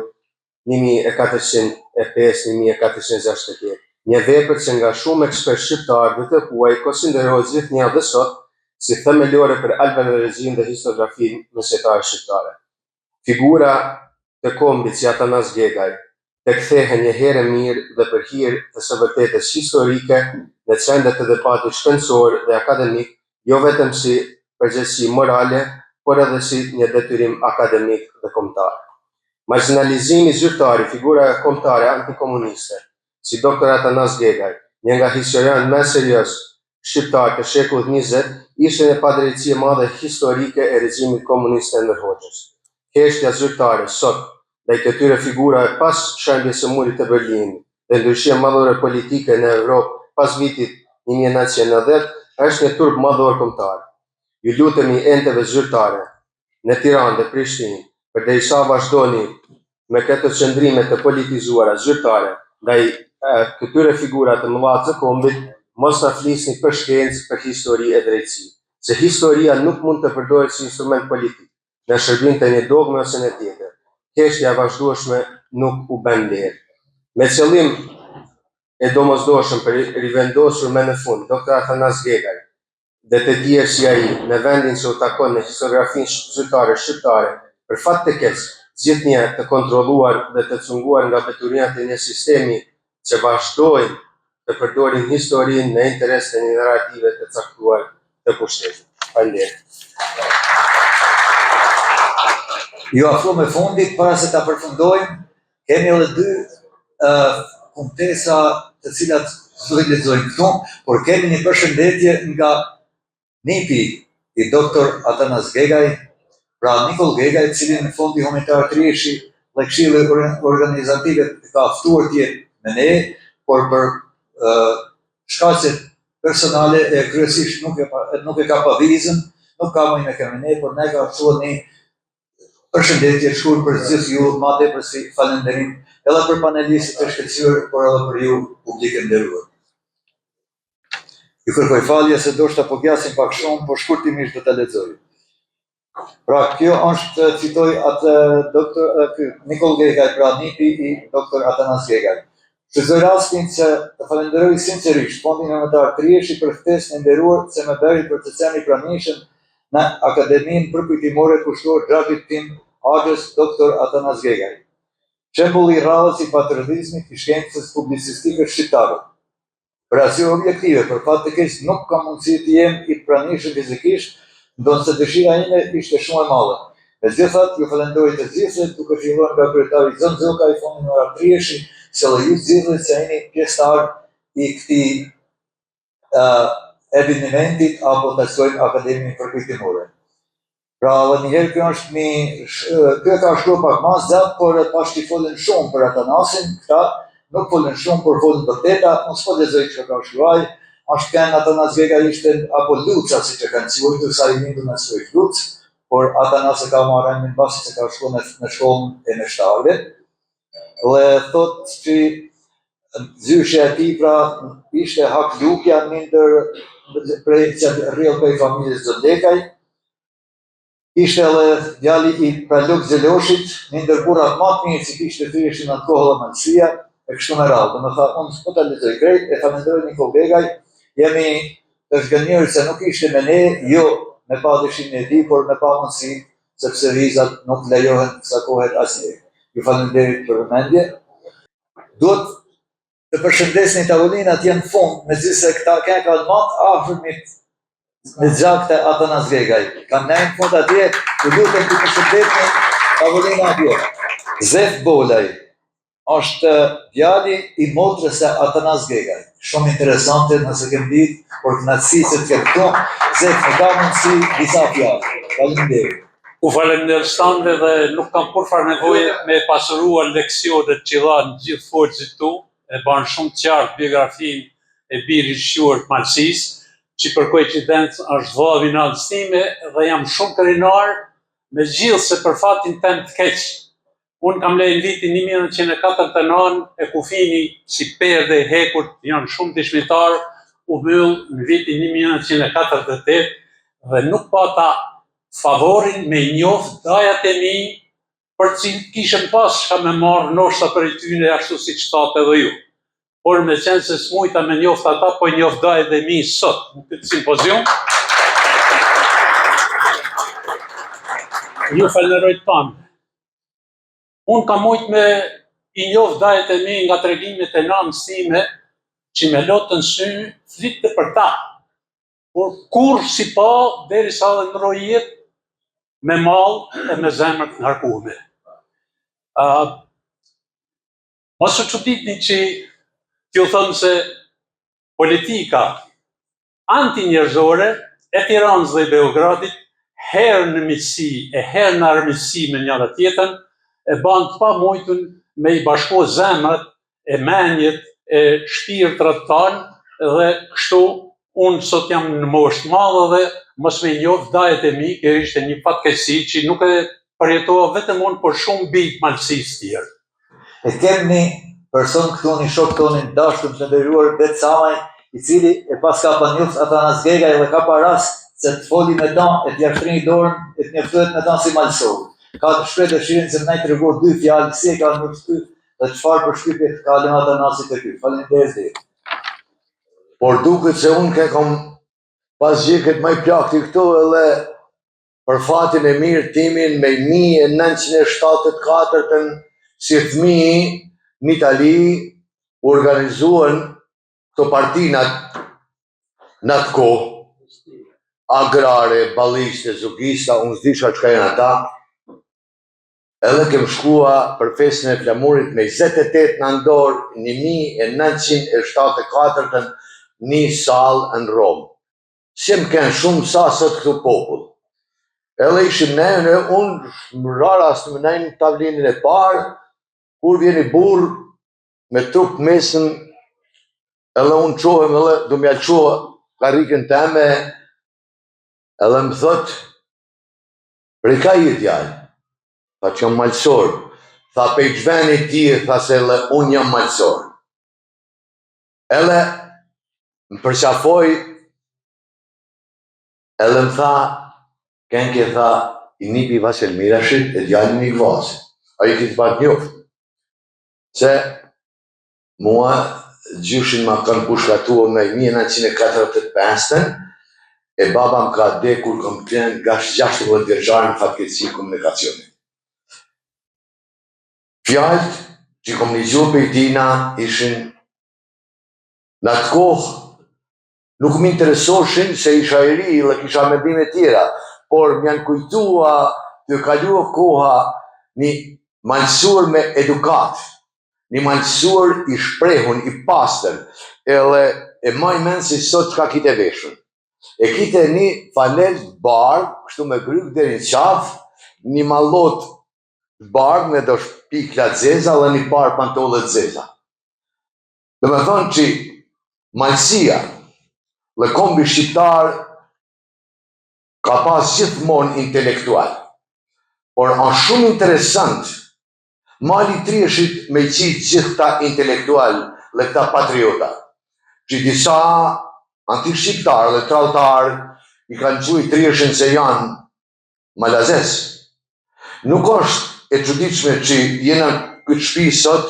1405-1468, një vepër që nga shumë ekspertë shqiptarë dhe të huaj konsiderohet gjithnjë dhe sot. si themelore për albanologjinë dhe historiografinë mesjetare shqiptare. Figura të kombit si Athanas Gegaj të kthehen një herë e mirë dhe për hir të së vërtetës historike në qendër të debatit shkencor dhe akademik jo vetëm si përgjegjësi morale, por edhe si një detyrim akademik dhe kombëtar. Margjinalizimi zyrtar i figurave kombëtare antikomuniste, si Doktor Athanas Gegaj, një nga historianët më seriozë shqiptarë të shekullit 20, ishte një padrejtësi e madhe historike e regjimit komunist të Enver Hoxhës. Heshtja zyrtare sot ndaj këtyre figurave pas shembjes së Murit të Berlinit dhe ndryshime madhore politike në Evropë pas vitit 1990 është një turp madhor kombëtar. Ju lutemi enteve zyrtare në Tiranë dhe Prishtinë, përderisa vazhdoni me këto qëndrime të politizuara zyrtare ndaj këtyre figura të mëdha të kombit, mos na flisni për shkencë, për histori e drejtësi, se historia nuk mund të përdoret si instrument politik, në shërbim të një dogme ose një tjetër. Heshtja e vazhdueshme nuk u bën nder. Me qëllim e domosdoshëm për rivendosur më në fund Dr. Athanas Gegaj dhe të tjerë si ai në vendin që u takon në historiografinë zyrtare shqiptare, për fat të keq, gjithnjë të kontrolluar dhe të cunguar nga mbeturinat e një sistemi që vazhdojnë të përdorin historinë në interes të një narrative të caktuar të pushtetit. Faleminderit. Ju afrohemi fundit para se ta përfundojmë, kemi edhe dy uh, kumtesa të cilat s'do i lexojmë këtu, por kemi një përshëndetje nga Nipi i Doktor Atanas Gegaj, pra Nikoll Gegaj, cilin Fondi Humanitar Trieshi dhe Këshilli Organizativ e ka ftuar të jetë me ne, por për shkaqe personale e kryesisht nuk e, nuk e ka pa vizën, nuk ka mujt me kenë me ne, por na ka çuar një përshëndetje shkurt për gjithë ju, ma tepër si falënderim edhe për panelistët e shkëlqyer, por edhe për ju publik e nderuar. Ju kërkoj falje se ndoshta po gjasim pak shumë, por shkurtimisht do ta lexoj. Pra kjo është citoj atë doktor ky Nikoll Gegaj, pra nipi i doktor Atanas Gegaj. Shfrytëzoj rastin që të falenderoj sinqerisht Fondin Humanitar Trieshi për ftesën e nderuar që më bëri për të qenë i pranishëm në Akademinë Përkujtimore kushtuar xhaxhit tim, axhës doktor Atanas Gegaj. Shembulli i rrallës i patriotizmit, i shkencës publicistikës shqiptare. Për arsye objektive, për fat të keq nuk kam mundësi të jem i pranishëm fizikisht, ndonëse dëshira ime ishte shumë e madhe. Megjithatë, ju falenderoj të gjithëve, duke filluar nga kryetari Gjon Gjoka i Fondit Humanitar Trieshi, si edhe ju të gjithëve që jeni pjesëtar i këtij uh, evenimentit apo ta quajmë Akademinë Përkujtimore. Pra edhe një herë kjo është një, kjo ka shkruar pak ma gjatë, por pashë që folën shumë për Atanasin, këta nuk folën shumë, por folën vërteta, unë s'po lexoj çka ka shkruar, është kënë Atanas Gega ishte, apo Luca, si që kanë quajtur, sa i lindur në quajt Luc, por Atanas e ka marrë emrin pasi që ka shkuar në, në shkollën e meshtarëve. Dhe thot që gjyshja e tij pra ishte Hak Lukja, një ndër prej që rrjedh prej familjes Gjondekaj, Ishte edhe djali i Pralok Gjeloshit, një ndër burrat më të mirë që kishte Trieshi në atë kohë dhe Malësia, e kështu me radhë. Domethënë, unë s'po ta lexoj krejt, e falenderoj Nikoll Gegaj, jemi të zhgënjyer se nuk ishte me ne, jo me pa dëshirin e tij, por me pamundësi, sepse vizat nuk lejohen kësaj kohe asnjëherë. Ju faleminderit për vëmendje. Duhet të përshëndes një tavolinë atje në fund, megjithëse këta kanë kanë më të afërmit me gjak të Atanas Gegaj. Kanë në fund atje, ju lutem të përshëndetni tavolina atje. Zef Bolaj është djali i motrës së Atanas Gegaj. Shumë interesante nëse kem ditë, por kënaqësi që të kem këtu. Zef, në ka mundësi disa fjalë. Faleminderit. U faleminderit stanëve dhe nuk kam kurrfarë nevoje me pasuruar leksionet që dhanë gjithë folësit tu, e banë shumë të qartë biografinë e birit shquar të Malësisë, që për koincidencë është vllavi i nanës time dhe jam shumë krenar megjithëse për fatin tem të keq. Unë kam lejë në vitin 1949 e kufini si perde e hekurt janë shumë dëshmitar u mbyll në vitin 1948 dhe nuk pata favorin me njoft dajat e mi për të cilët kishëm pas çka me marrë ndoshta prej tyne ashtu siç thatë edhe ju. Por meqenëse s'mujta me njoft ata, po i njoft dajat e mi sot në këtë simpozium. Ju falënderoj të tanë. Unë kam mujtë me i njoft dajet e mi nga tregimet e nanës time që me lot në sy flitte për ta. Por kurrë s'i pa derisa edhe ndrroi jetë me mall e me zemër të ngarkume. Uh, mos u çuditni që t'ju them se politika antinjerëzore e Tiranës dhe Beogradit herë në miqësi e herë në armiqësi me njëra tjetrën e banë të pamujtun me i bashku zemrat e menjet e shpirtrat tanë dhe kështu unë sot jam në moshë të madhe dhe mos me i njoft dajet e mi, kjo ishte një fatkeqësi që nuk e përjetova vetëm unë, por shumë bij të malësisë tjerë. E kem një person këtu, një shok tonin të dashur të nderuar Bet Samaj, i cili e paska pa njoft Athanas Gegaj dhe ka pa rast se të foli me ta e t'ia shtrini dorën e të njoftohet me ta si malësor. Ka të shpreh dëshirën se të na i trego dy fjalë si e ka njoft ky dhe çfarë përshtypje të ka lënë Athanasi te ky. Faleminderit Ded. Por duket se unë ke kom pas gjithë më i plakti këtu edhe për fatin e mirë timin me 1974-ën si fëmi në Itali u organizuen këto partinat në atë kohë agrare, balliste, zogista, unë s'disha çka janë ata, edhe kem shkua për festën e flamurit me 28 nandor 1974-ën një sallë në Romë. Si më kenë shumë sa sot këtu popull. Edhe ishim ne, ne unë më ra rast me nejt në tavlinën e parë, kur vjen një burrë me trup mesëm, edhe unë çohem edhe du m'ja lëshu karrikën teme, edhe më thot, prej ka je djalë, tha që jam malësor, tha pej ç'venit je, tha se edhe unë jam malësor. Edhe më përqafoi, edhe më tha, kenke tha, i nipi Vasel Mirashit e djali Nik Vazit. Ai kish pat njoft. Se mua gjyshin ma kanë pushkatua me 1945-ën, e baba më ka vdek kur kom qenë 16 vjeçar në fatkeqësi komunikacionit. Fjalët që kom nigju prej tina ishin në atë kohë nuk më interesoshin se isha i ri dhe kisha mendime tjera, por më janë kujtua tu kalua koha një malësor me edukatë, një malësor i shprehun, i pastër, edhe e maj mend si sot çka kite veshun. E kite një fanel të bardhë, kështu me grykë deri në qafë, një mallot të bardhë me do shpikla të zeza dhe një parë pantolle të zeza. Do me thonë që malësia dhe kombi shqiptar ka pas gjithmonë intelektual. Por është shumë interesant mali i Trieshit me i qitë gjithë këta intelektual dhe këta patriota, që disa antishqiptarë dhe tradhtarë i kanë qujt Trieshin se janë malazez. Nuk është e çuditshme që jena këtë shpi sot,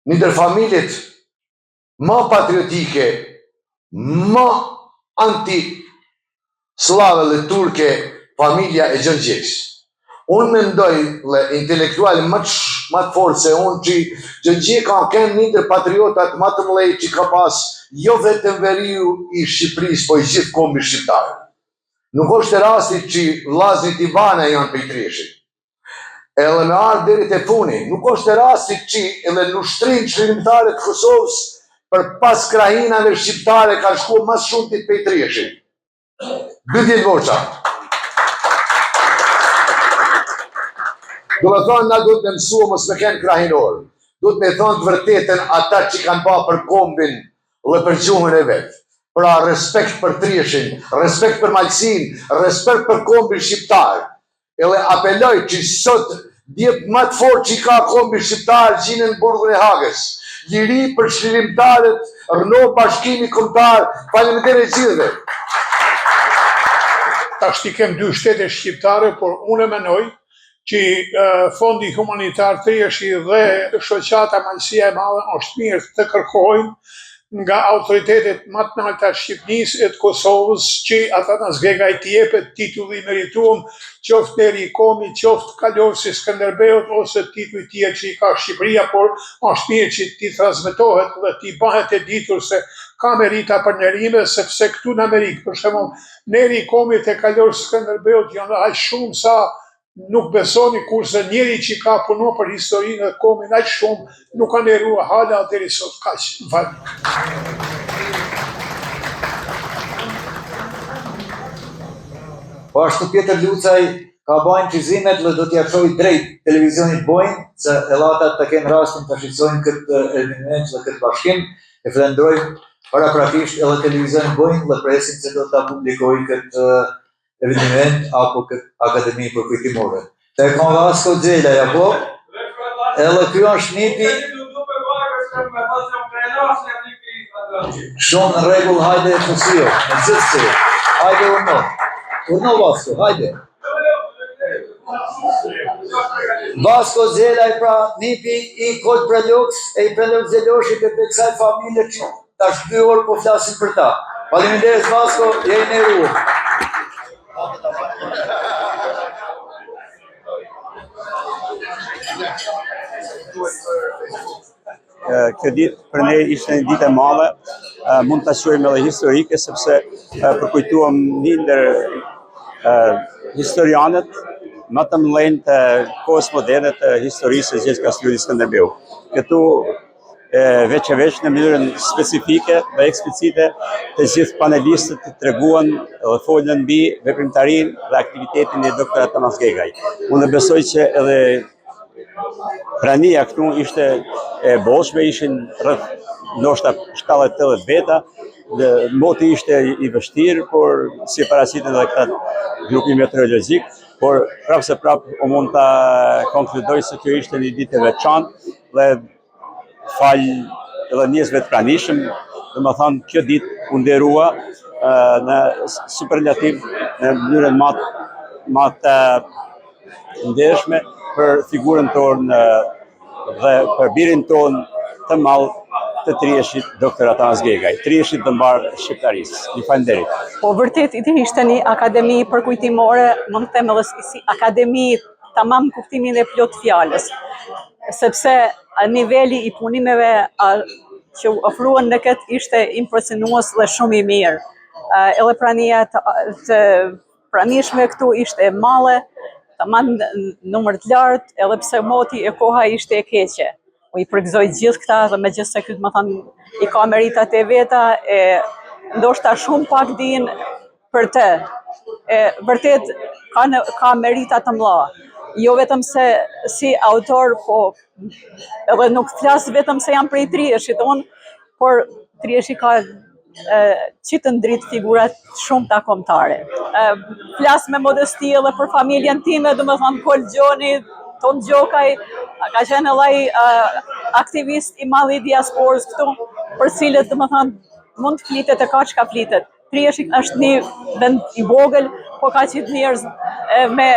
një ndër familjet ma patriotike, ma anti sllave dhe turke, familja e Gjon Gjekës. Unë mendoj dhe intelektual më të më të fortë se unë që Gjon Gjeka ka qenë një ndër patriotat më të mëdhenj që ka pas jo vetëm veriu i Shqipërisë, po i gjithë kombi shqiptar. Nuk është e rastit që vllaznit Ivana janë prej Trieshit. Edhe me ardhë deri te funi, nuk është e rastit që edhe në ushtrinë çlirimtare të Kosovës përpas krahinave shqiptare kanë shku ma shumti prej Trieshit. Dy ditë voça. Do me thonë, na duhet me mësu mos me kenë krahinor. Duhet me thonë të vërtetën ata që kanë ba për kombin dhe për gjuhën e vet. Pra respekt për Trieshin, respekt për Malësinë, respekt për kombin shqiptar. Edhe apeloj që sot djemtë më të fortë që i ka kombi shqiptar gjinen në burgun e Hagës. Liri për çlirimtarët, rrnoftë bashkimi kombëtar. Faleminderit gjithëve. Tashti kem dy shtete shqiptare, por unë e menoj që Fondi Humanitar Trieshi dhe Shoqata Malësia e Madhe është mirë të kërkojnë. nga autoritetet ma të nalta të Shqipnisë e të Kosovës që Athanas Gegaj t'i jepet titulli i merituam, qoftë Neri i Komit, qoftë Kalorësi i Skënderbeut ose tituj tjerë që i ka Shqipëria, por është mirë që t'i transmetohet dhe t'i bëhet e ditur se ka merita për nderime, sepse këtu në Amerikë, për shembull, Neri i Komit e Kalorësi i Skënderbeut janë aq shumë sa Nuk besoni kurse njeri që ka punu për historinë dhe komin aq shumë nuk ka nderua hala deri sot kaq. Më falni. Po ashtu Pjetër Lucaj ka ba incizimet dhe do t'ia çojë drejt televizionit Bojnë, se edhe ata të kenë rastin të shijojnë këtë eveniment dhe këtë bashkim. E falenderojmë paraprakisht edhe televizionin Bojnë dhe presim se do ta publikojë këtë eveniment apo këtë akademi përkujtimore. Të e ka Vasko Xhelaj, apo? Edhe ky është nipi... Shumë në rregull, hajde e fusio, në gjithësi. Hajde urno. Urno Vasko, hajde. Vasko Xhelaj, pra, nipi i Kol Prelokës, e i Prelok Gjeloshit e të kësaj familje që Tash dy orë po flasim për ta. Faleminderit Vasko, je i nderuar. Kjo ditë për ne ishte një ditë e madhe, mund ta quajmë edhe historike sepse përkujtuam një ndër historianët më të mëdhenj të kohës moderne të historisë së Gjergj Kastrioti Skënderbeu. Këtu e veç e veç në mënyrën specifike dhe eksplicite të gjithë panelistët të treguan dhe folën mbi veprimtarinë dhe aktivitetin e Dr. Athanas Gegaj. Unë besoj që edhe prania këtu ishte e bollshme, ishin rreth ndoshta 70-80 veta, dhe moti ishte i vështirë, por si paraqitën edhe këta grupi meteorologjik, por prapë se prapë unë mund ta konkludoj se kjo ishte një ditë e veçantë dhe falë edhe njerëzve të pranishëm, domethënë kjo ditë u nderua në superlativ në mënyrën ma ma të ndershme për figurën tonë dhe për birin tonë të madh të Trieshit, Dr. Athanas Gegaj, Trieshit dhe mbarë shqiptarisë. Ju faleminderit. Po vërtet ishte një akademi përkujtimore, mund të them edhe si akademi tamam në kuptimin e plotë të fjalës, sepse niveli i punimeve që u ofruan në këtë ishte impresionues dhe shumë i mirë. Edhe prania të, të pranishme këtu ishte e madhe, tamam numër të lartë, edhe pse moti e koha ishte e keqe. U i përgëzoj gjithë këta dhe megjithëse ky domethënë i ka meritat e veta e ndoshta shumë pak dinë për të. E vërtet ka në, ka merita të mëdha. Jo vetëm se si autor, po edhe nuk flas vetëm se jam prej Trieshit unë, por Trieshi ka qitë në dritë figura të shumta kombëtare. Flas me modesti edhe për familjen time, domethënë Kol Gjoni, Tom Gjokaj, ka qenë edhe ai aktivist i madh i diasporës këtu, për cilët domethënë mund të flitet e ka çka flitet. Trieshi është një vend i vogël, po ka qitë njerëz me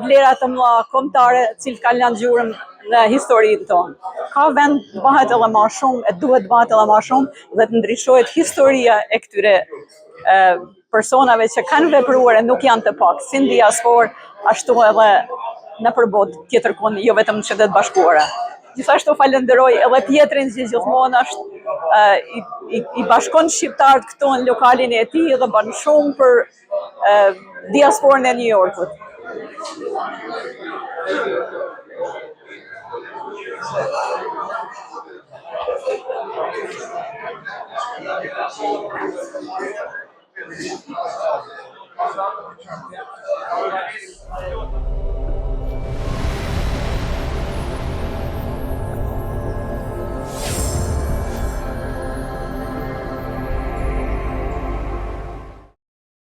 vlera të mëdha kombëtare, të cilët kanë lënë gjurmë në historinë tonë. Ka vend të bëhet edhe ma shumë, e duhet të bëhet edhe ma shumë dhe të ndryshohet historia e këtyre e, personave që kanë vepruar e nuk janë të pak, si në diasporë, ashtu edhe nëpër botë tjetërkund, jo vetëm në Shtetet e Bashkuara. Gjithashtu falenderoj edhe Pjetrin që gjithmonë është i, i, i bashkon shqiptarët këtu në lokalin e tij dhe bën shumë për diasporën e New Yorkut.